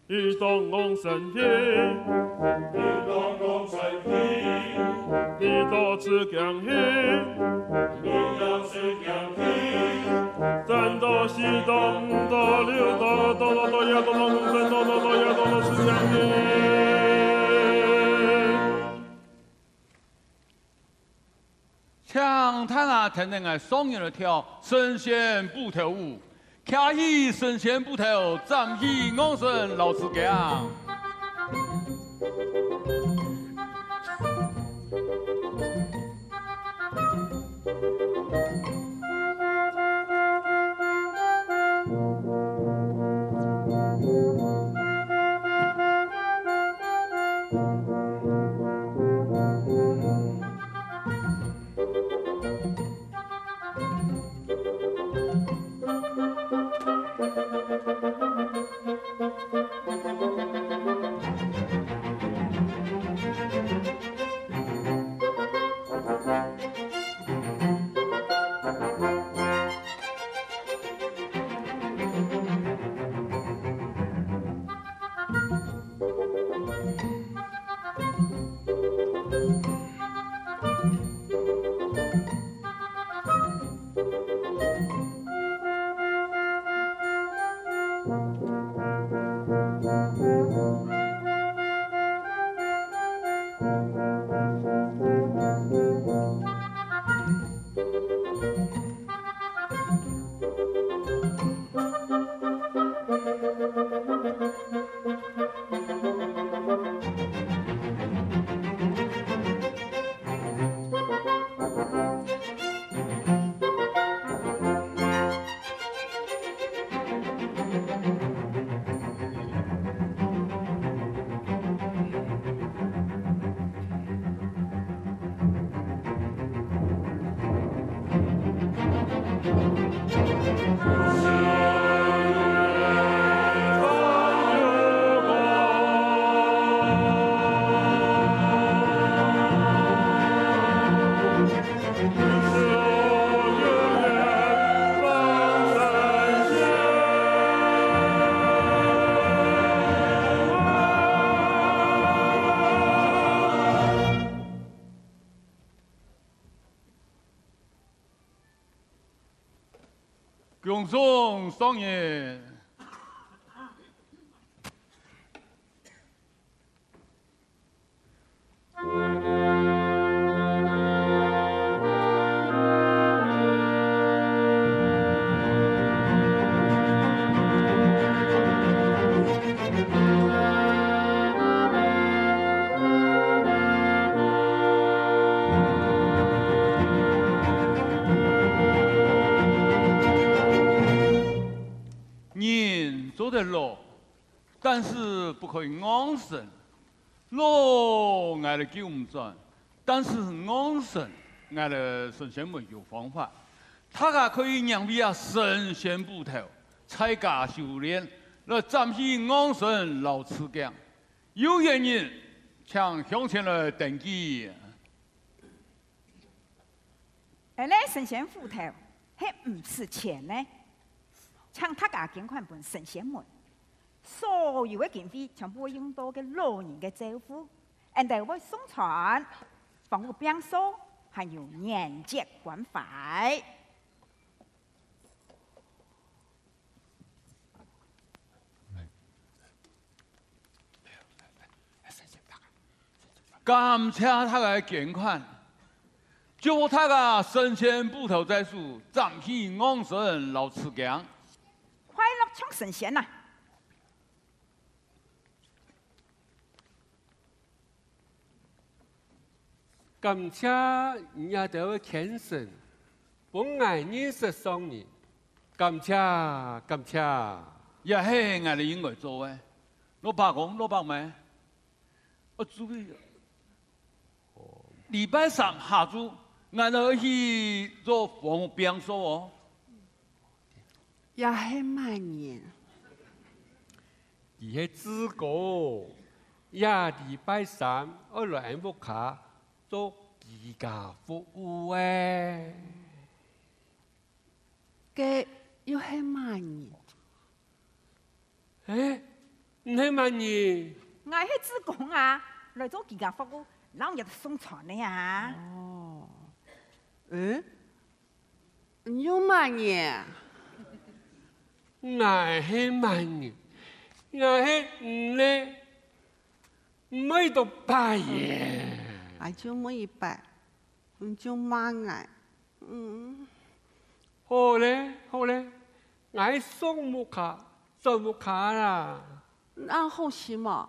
一同往生去，一同往生去，一同自強去，一同自強去，三到四到五到六到到到到一到到五三到到到一到到自強去。 請大家跈等𠊎上人來跳神仙補頭舞，擎起神仙補頭，斬起戇神摎自強。 恭送上人。 人做得老，但是不可以戇神。老，𠊎兜救毋轉，但是戇神，𠊎兜神仙們有方法。大家可以仰為啊神仙補頭，在家修煉，來斬去戇神摎自強。有緣人，請向前來登記。恁呢神仙斧頭係毋使錢呢，請大家捐款分神仙們，所有个經費全部會用到該老人个照顧，𠊎兜會送餐、房屋拚掃，還有年節關懷。 感謝大家捐款，祝福大家神仙斧頭在手，展開昂神摎自強。快樂像神仙啊！ 感謝你兜个虔誠，分𠊎認識上帝。感謝，感謝。這係𠊎兜應該做个。老伯公、老伯姆，愛注意，禮拜三下晝，𠊎兜去做房屋拚掃哦。 這係麼人？佢係志工，這禮拜三愛來𠊎屋下做居家服務个。該又係麼人？欸，你係麼人？𠊎係志工啊，來做居家服務，摎人送餐个啊。哦，欸， 你又麼人？𠊎係麼人？𠊎係你个妹仔伯耶。𠊎就問一擺，你就罵𠊎。嗯。好咧，好咧，𠊎送屋下，轉屋下啦。 恁好心哦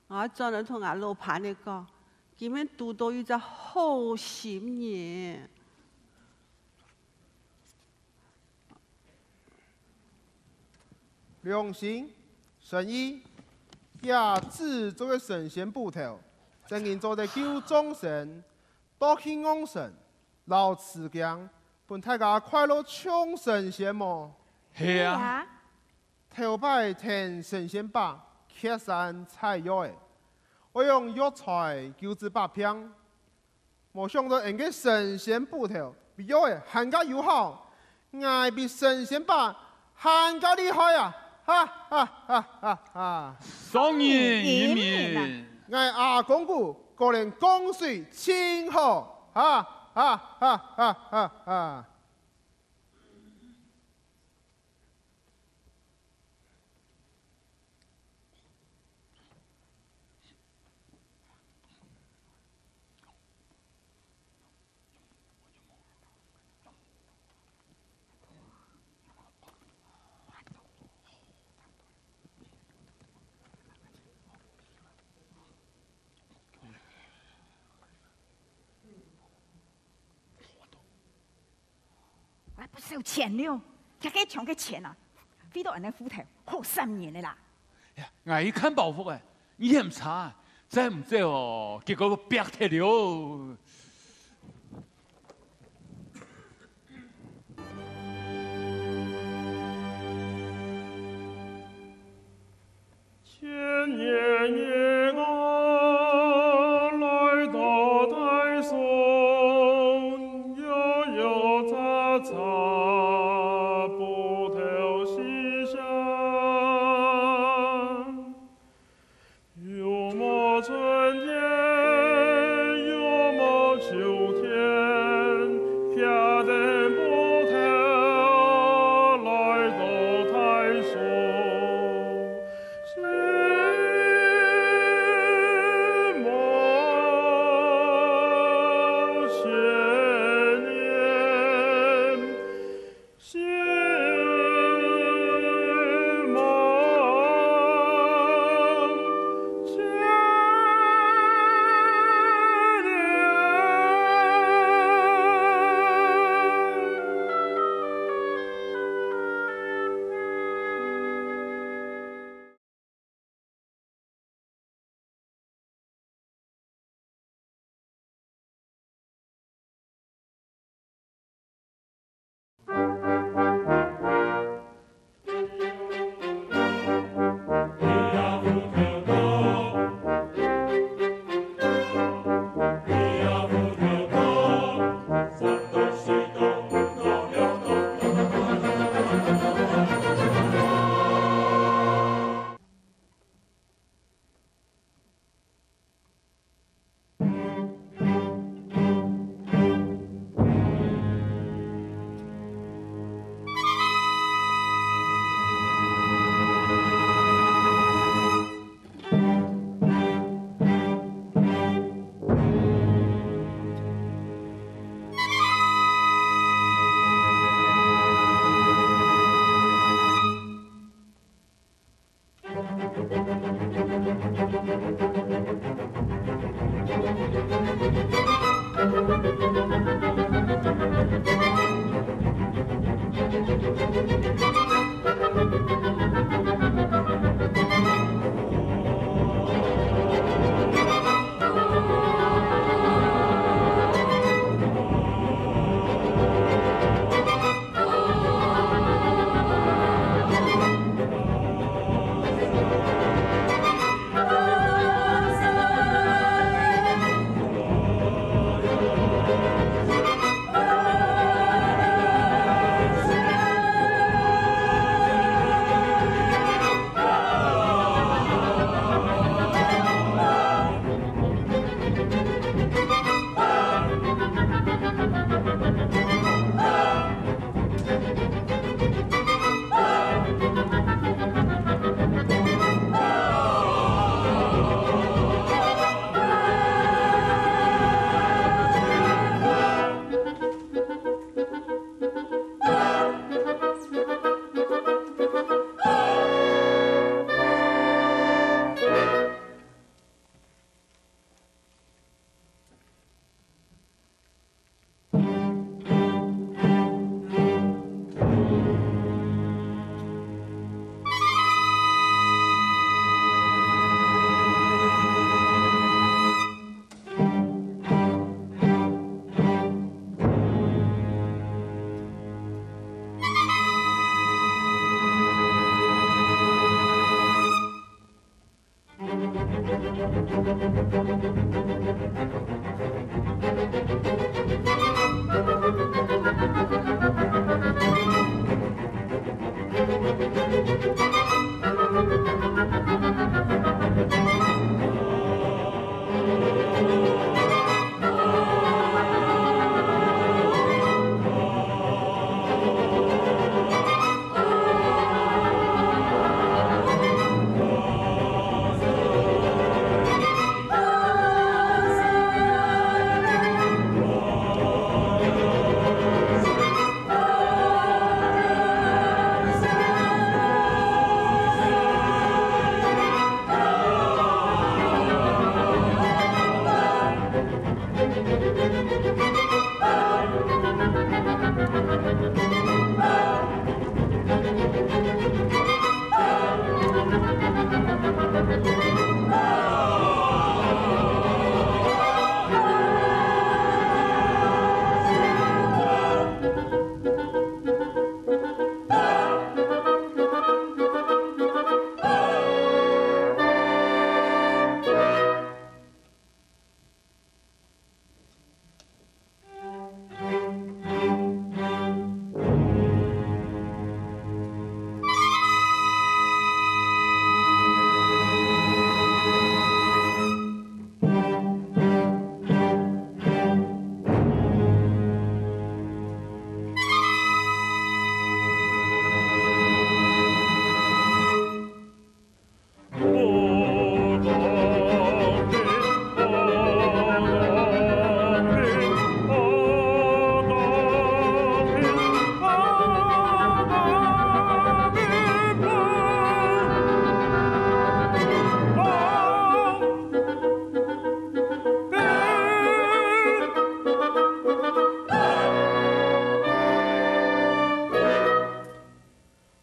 ！𠊎轉來同𠊎老伴仔講，今晡日堵著一隻好心人。良心、誠意，這製作个神仙斧頭，正經做得救眾生，多去昂神，摎自強，分大家快樂像神仙無？係啊。係啊。 頭擺跈神仙伯蹶山採藥仔，愛用藥材救治百病，無想著𠊎个神仙斧頭比藥仔還較有效，𠊎比神仙伯還較厲害啊！哈哈哈哈哈！上人英明。𠊎阿公牯果然降水盡好，哈哈哈哈哈！哎，不少錢了，這个搶个錢啊，為著恁呢斧頭，好三年了啦。呀，𠊎一看包袱哎，你嫌差，再毋走哦，結果會煏忒了。 千年以後，來到大宋，又有雜雜布頭西厢。有麼春天，有麼秋天，擎等布頭來到大宋。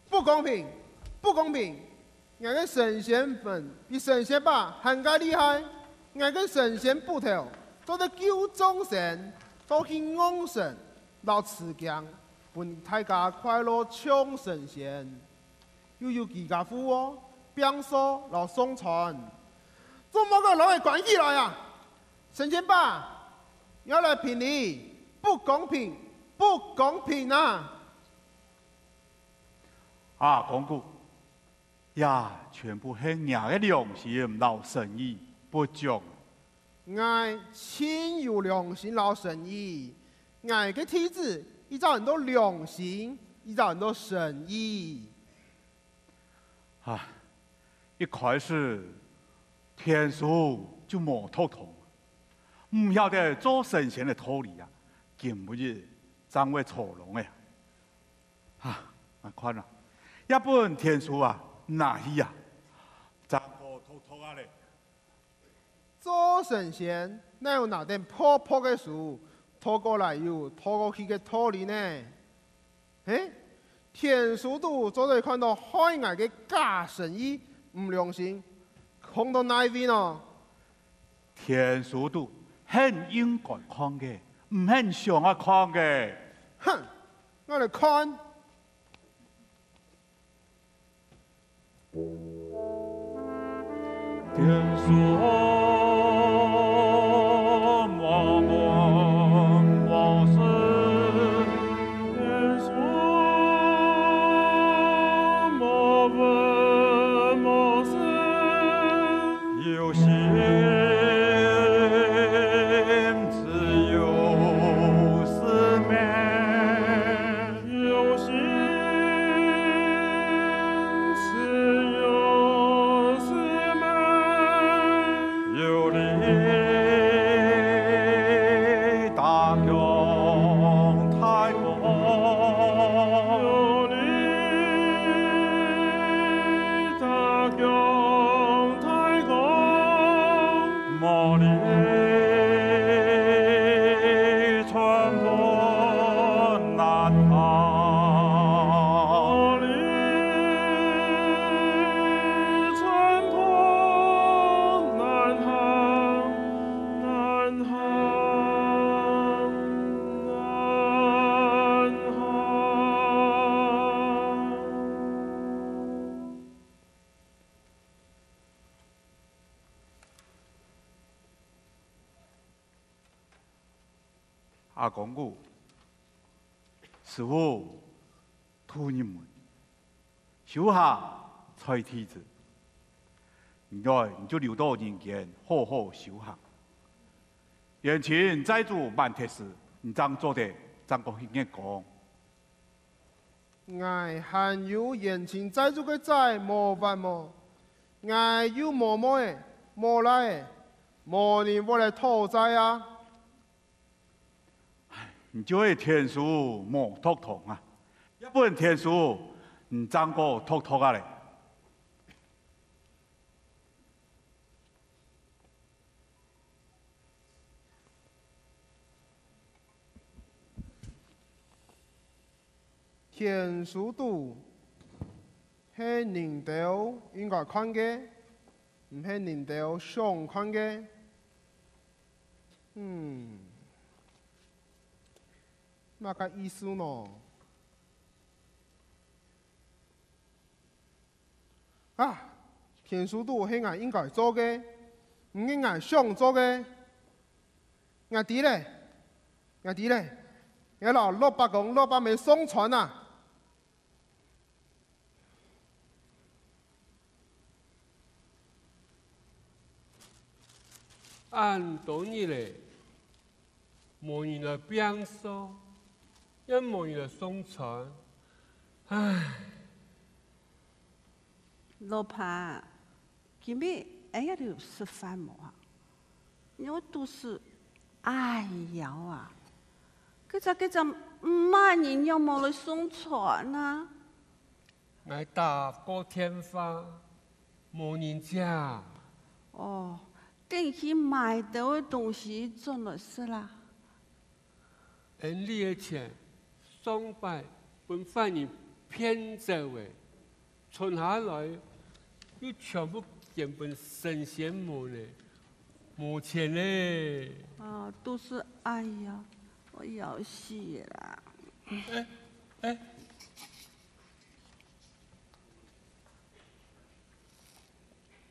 不公平！不公平！𠊎个神仙魂比神仙把還較厲害。𠊎个神仙斧頭做得救眾生，做得去降神摎持經，分大家快樂像神仙。又有居家服務、摒掃摎送餐，做麼个摎𠊎關起來啊？神仙把，𠊎來評理！不公平！不公平啊！ 阿公公，這全部係若个良心摎誠意不彰。𠊎盡有良心摎誠意，𠊎个弟子一隻安到良心，一隻安到誠意。啊，一開始田叔就無讀通，毋曉得做神仙个道理啊，今晡日正會坐牢个。 啊，𠊎看啊，這本天書啊，拿去啊，正好讀讀啊咧。做神仙，哪有拿等薄薄个書，拖過來又拖過去个道理呢？嘿，田叔都做得看到害𠊎个假生意毋良心，空到哪位呢？田叔都係應該看个，毋係想愛看个。哼，𠊎來看。 阿公姑，師傅，渡你們，修行在弟子。你來，你就留到人間好好修行。冤親債主滿忒時，你正做得正過去月光。 𠊎還有冤親債主个債無還無，𠊎有無妹仔、無倈仔，無人會來討債啊！你就係田叔無托通啊！這分田叔，你正過托托啊咧！ 田叔都係人兜應該看个，毋係人兜想看个。嗯，麼个意思呢？ 啊，田叔都係𠊎應該做个，毋係𠊎想做个。𠊎知咧，𠊎知咧，𠊎摎老伯公、老伯姆送餐啊！ 恁多日咧，無人來拚掃，也無人來送餐。唉！老伯，今晡日𠊎兜有食飯無啊？你个肚屎恁枵啊！該隻，該隻麼人仰無來送餐啊？ 𠊎打過電話，無人接。哦，等去買兜个東西轉來食啦。恩俚个錢，上擺分犯人騙走咧，存下來又全部捐分神仙門咧，無錢咧。啊，肚屎，哎呀，𠊎枵死啦！哎，哎，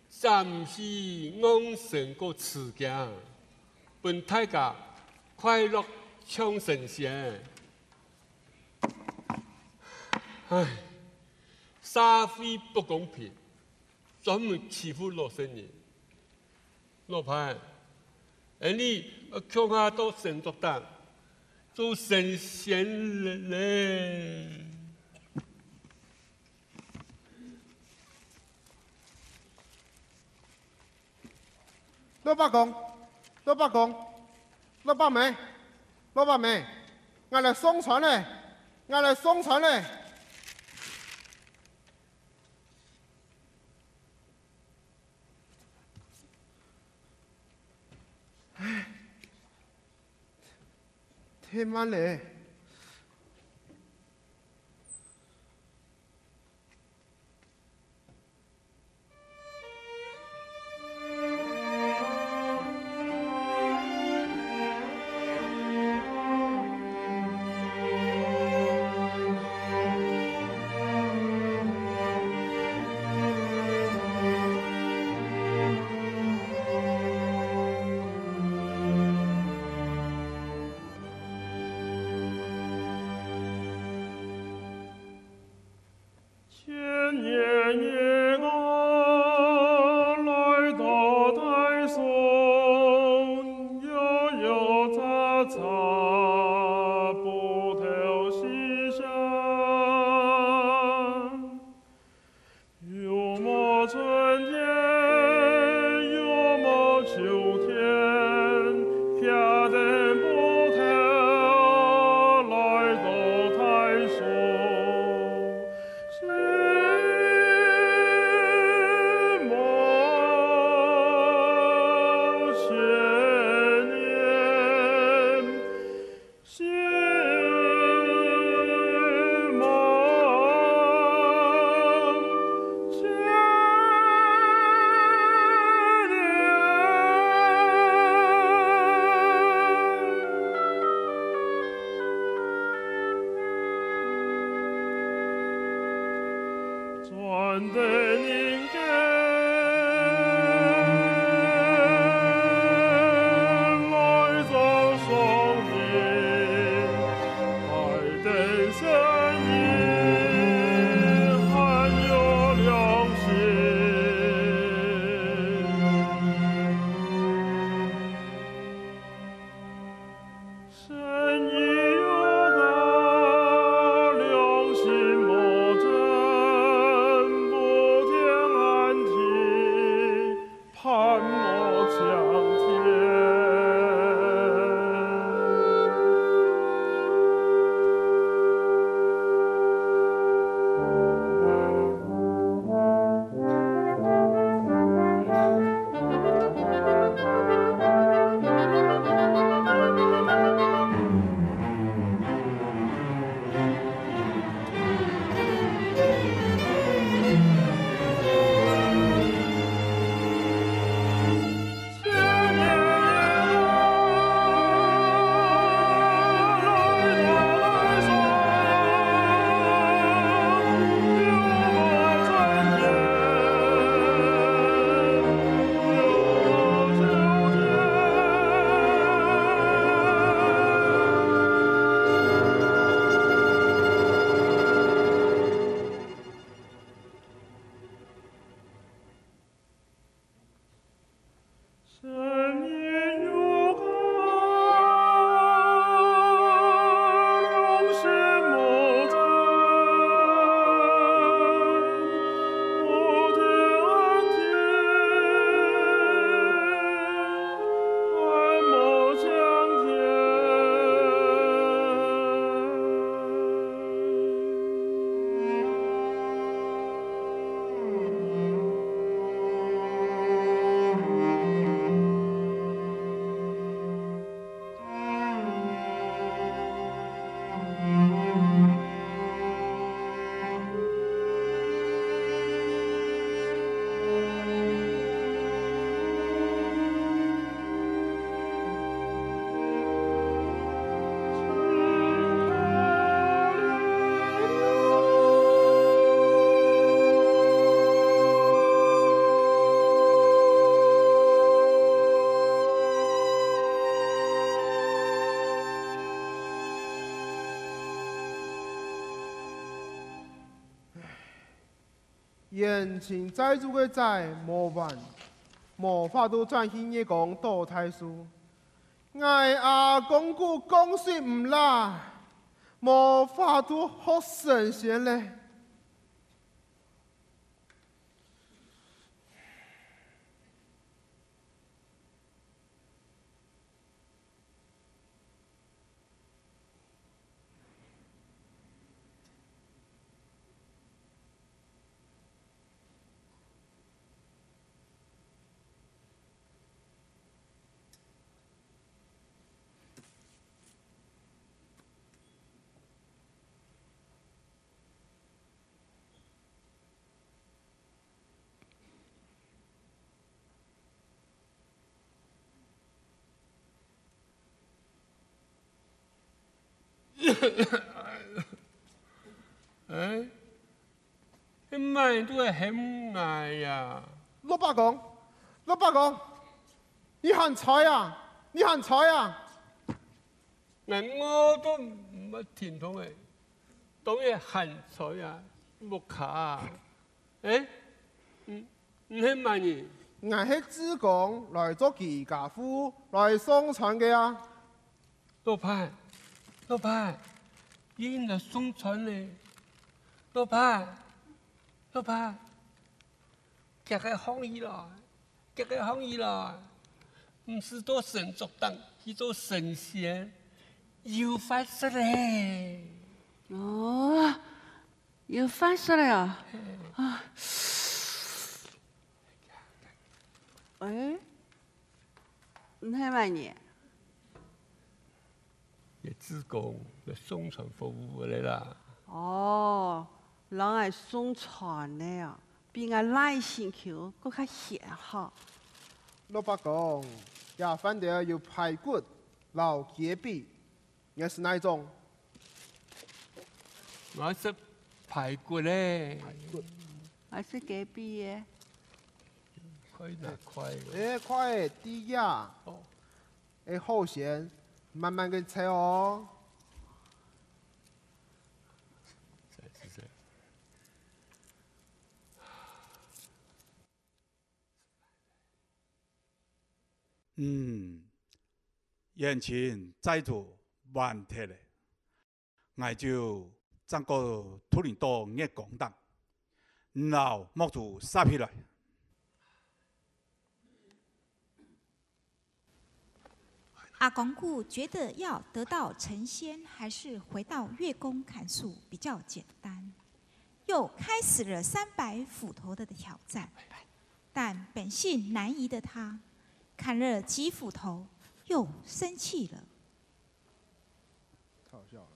三四戇神過自家，分大家快樂像神仙。唉，社會不公平，專門欺負老實人。 老伯，恩俚愛共下到神桌頂，做神仙咧。老伯公，老伯公，老伯姆，老伯姆，𠊎來送餐咧，𠊎來送餐咧。忒慢咧。前年夜我來到大松，搖搖雜雜，布頭四散。 又無春天，又無秋天，擎等布頭來到大松，心無千年。 心無千年。轉得人間。 來做送禮，拜得神明，還有良心。 神明有道，良心無正，不聽安聽，盼無青天。冤親債主个債無還，無法度轉去月光倒大樹。𠊎阿公牯降壽毋罅，無法度學神仙咧。哎，你麼人都會喊𠊎呀？老伯公，老伯公，你還在啊？你還在啊？𠊎餓到毋會停動誒，當然還在啊，屋下啊。哎，你，你係麼人？𠊎係志工，來做居家服務，來送餐个啊。 老闆，老闆，有人來送餐呢！老闆，老闆，遽个䟘起來，遽个䟘起來！毋使到神桌頂去做神仙，有飯食咧！哦，有飯食咧哦！啊，哎，你係麼人？ 也志工來送餐服務个啦。哦，人來送餐个啊，比𠊎倈仔球閣較閒哈。老伯公，這飯兜有排骨摎雞髀，你愛食哪一種？𠊎愛食排骨咧。排骨。𠊎愛食雞髀个。快拿筷哦。哎，筷仔，在這。哦。 愛好先，慢慢个切哦。嗯，眼睛再度彎忒了。 𠊎就正過渡你到月光頂，你摎目珠眨起來。阿公牯覺得要得到成仙，還是回到月宮砍樹比較簡單，又開始了三百斧頭的挑戰。但本性難移的他，砍了幾斧頭，又生氣了。 太好笑了。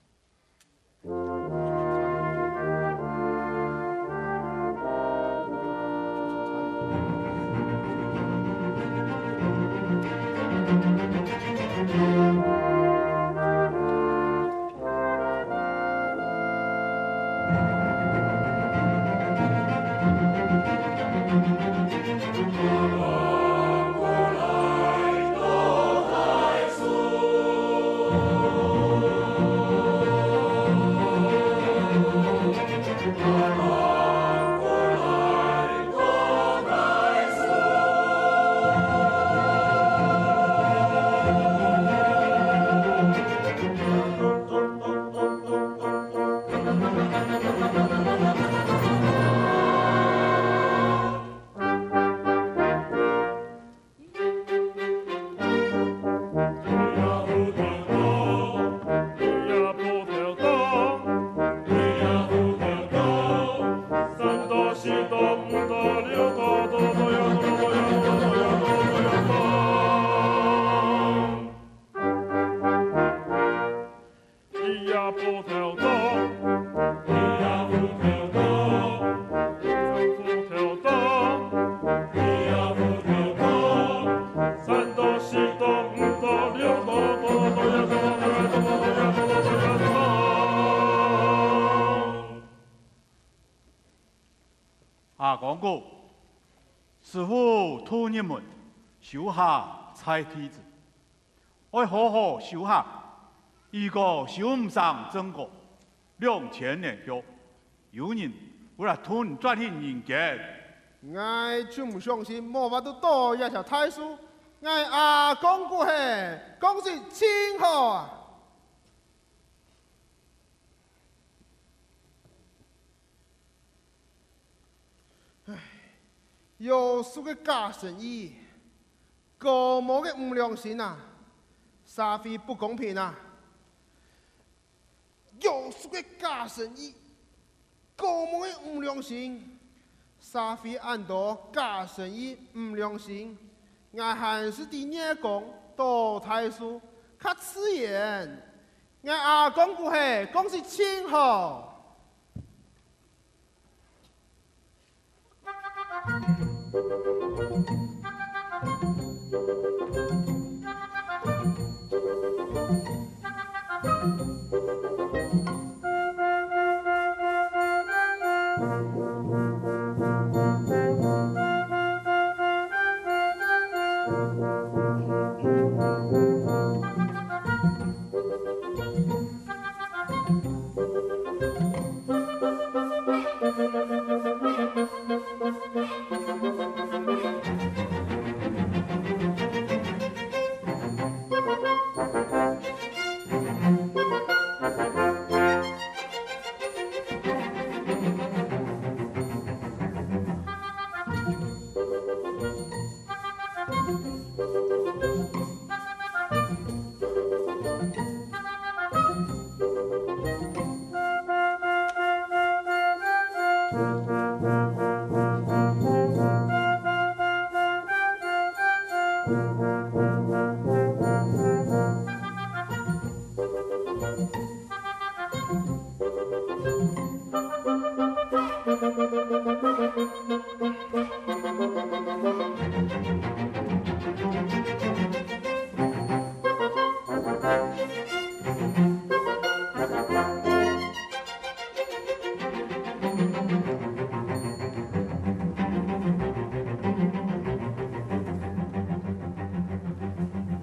阿公牯，師父渡入門，收下在弟子。 愛好好修行，如果修毋成正果，兩千年後，有人會來渡你轉去人間。𠊎就毋相信無法度到這條大樹，𠊎阿公牯係講得盡好啊！ 唉，有數个假生意，高毛个無良心啊！社會不公平啊！有數个假生意，高毛个無良心！社會恁多假生意、無良心，𠊎還係在月光倒大樹較自然。𠊎阿公牯係講得盡好！ 阿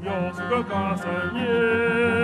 有四个大声音。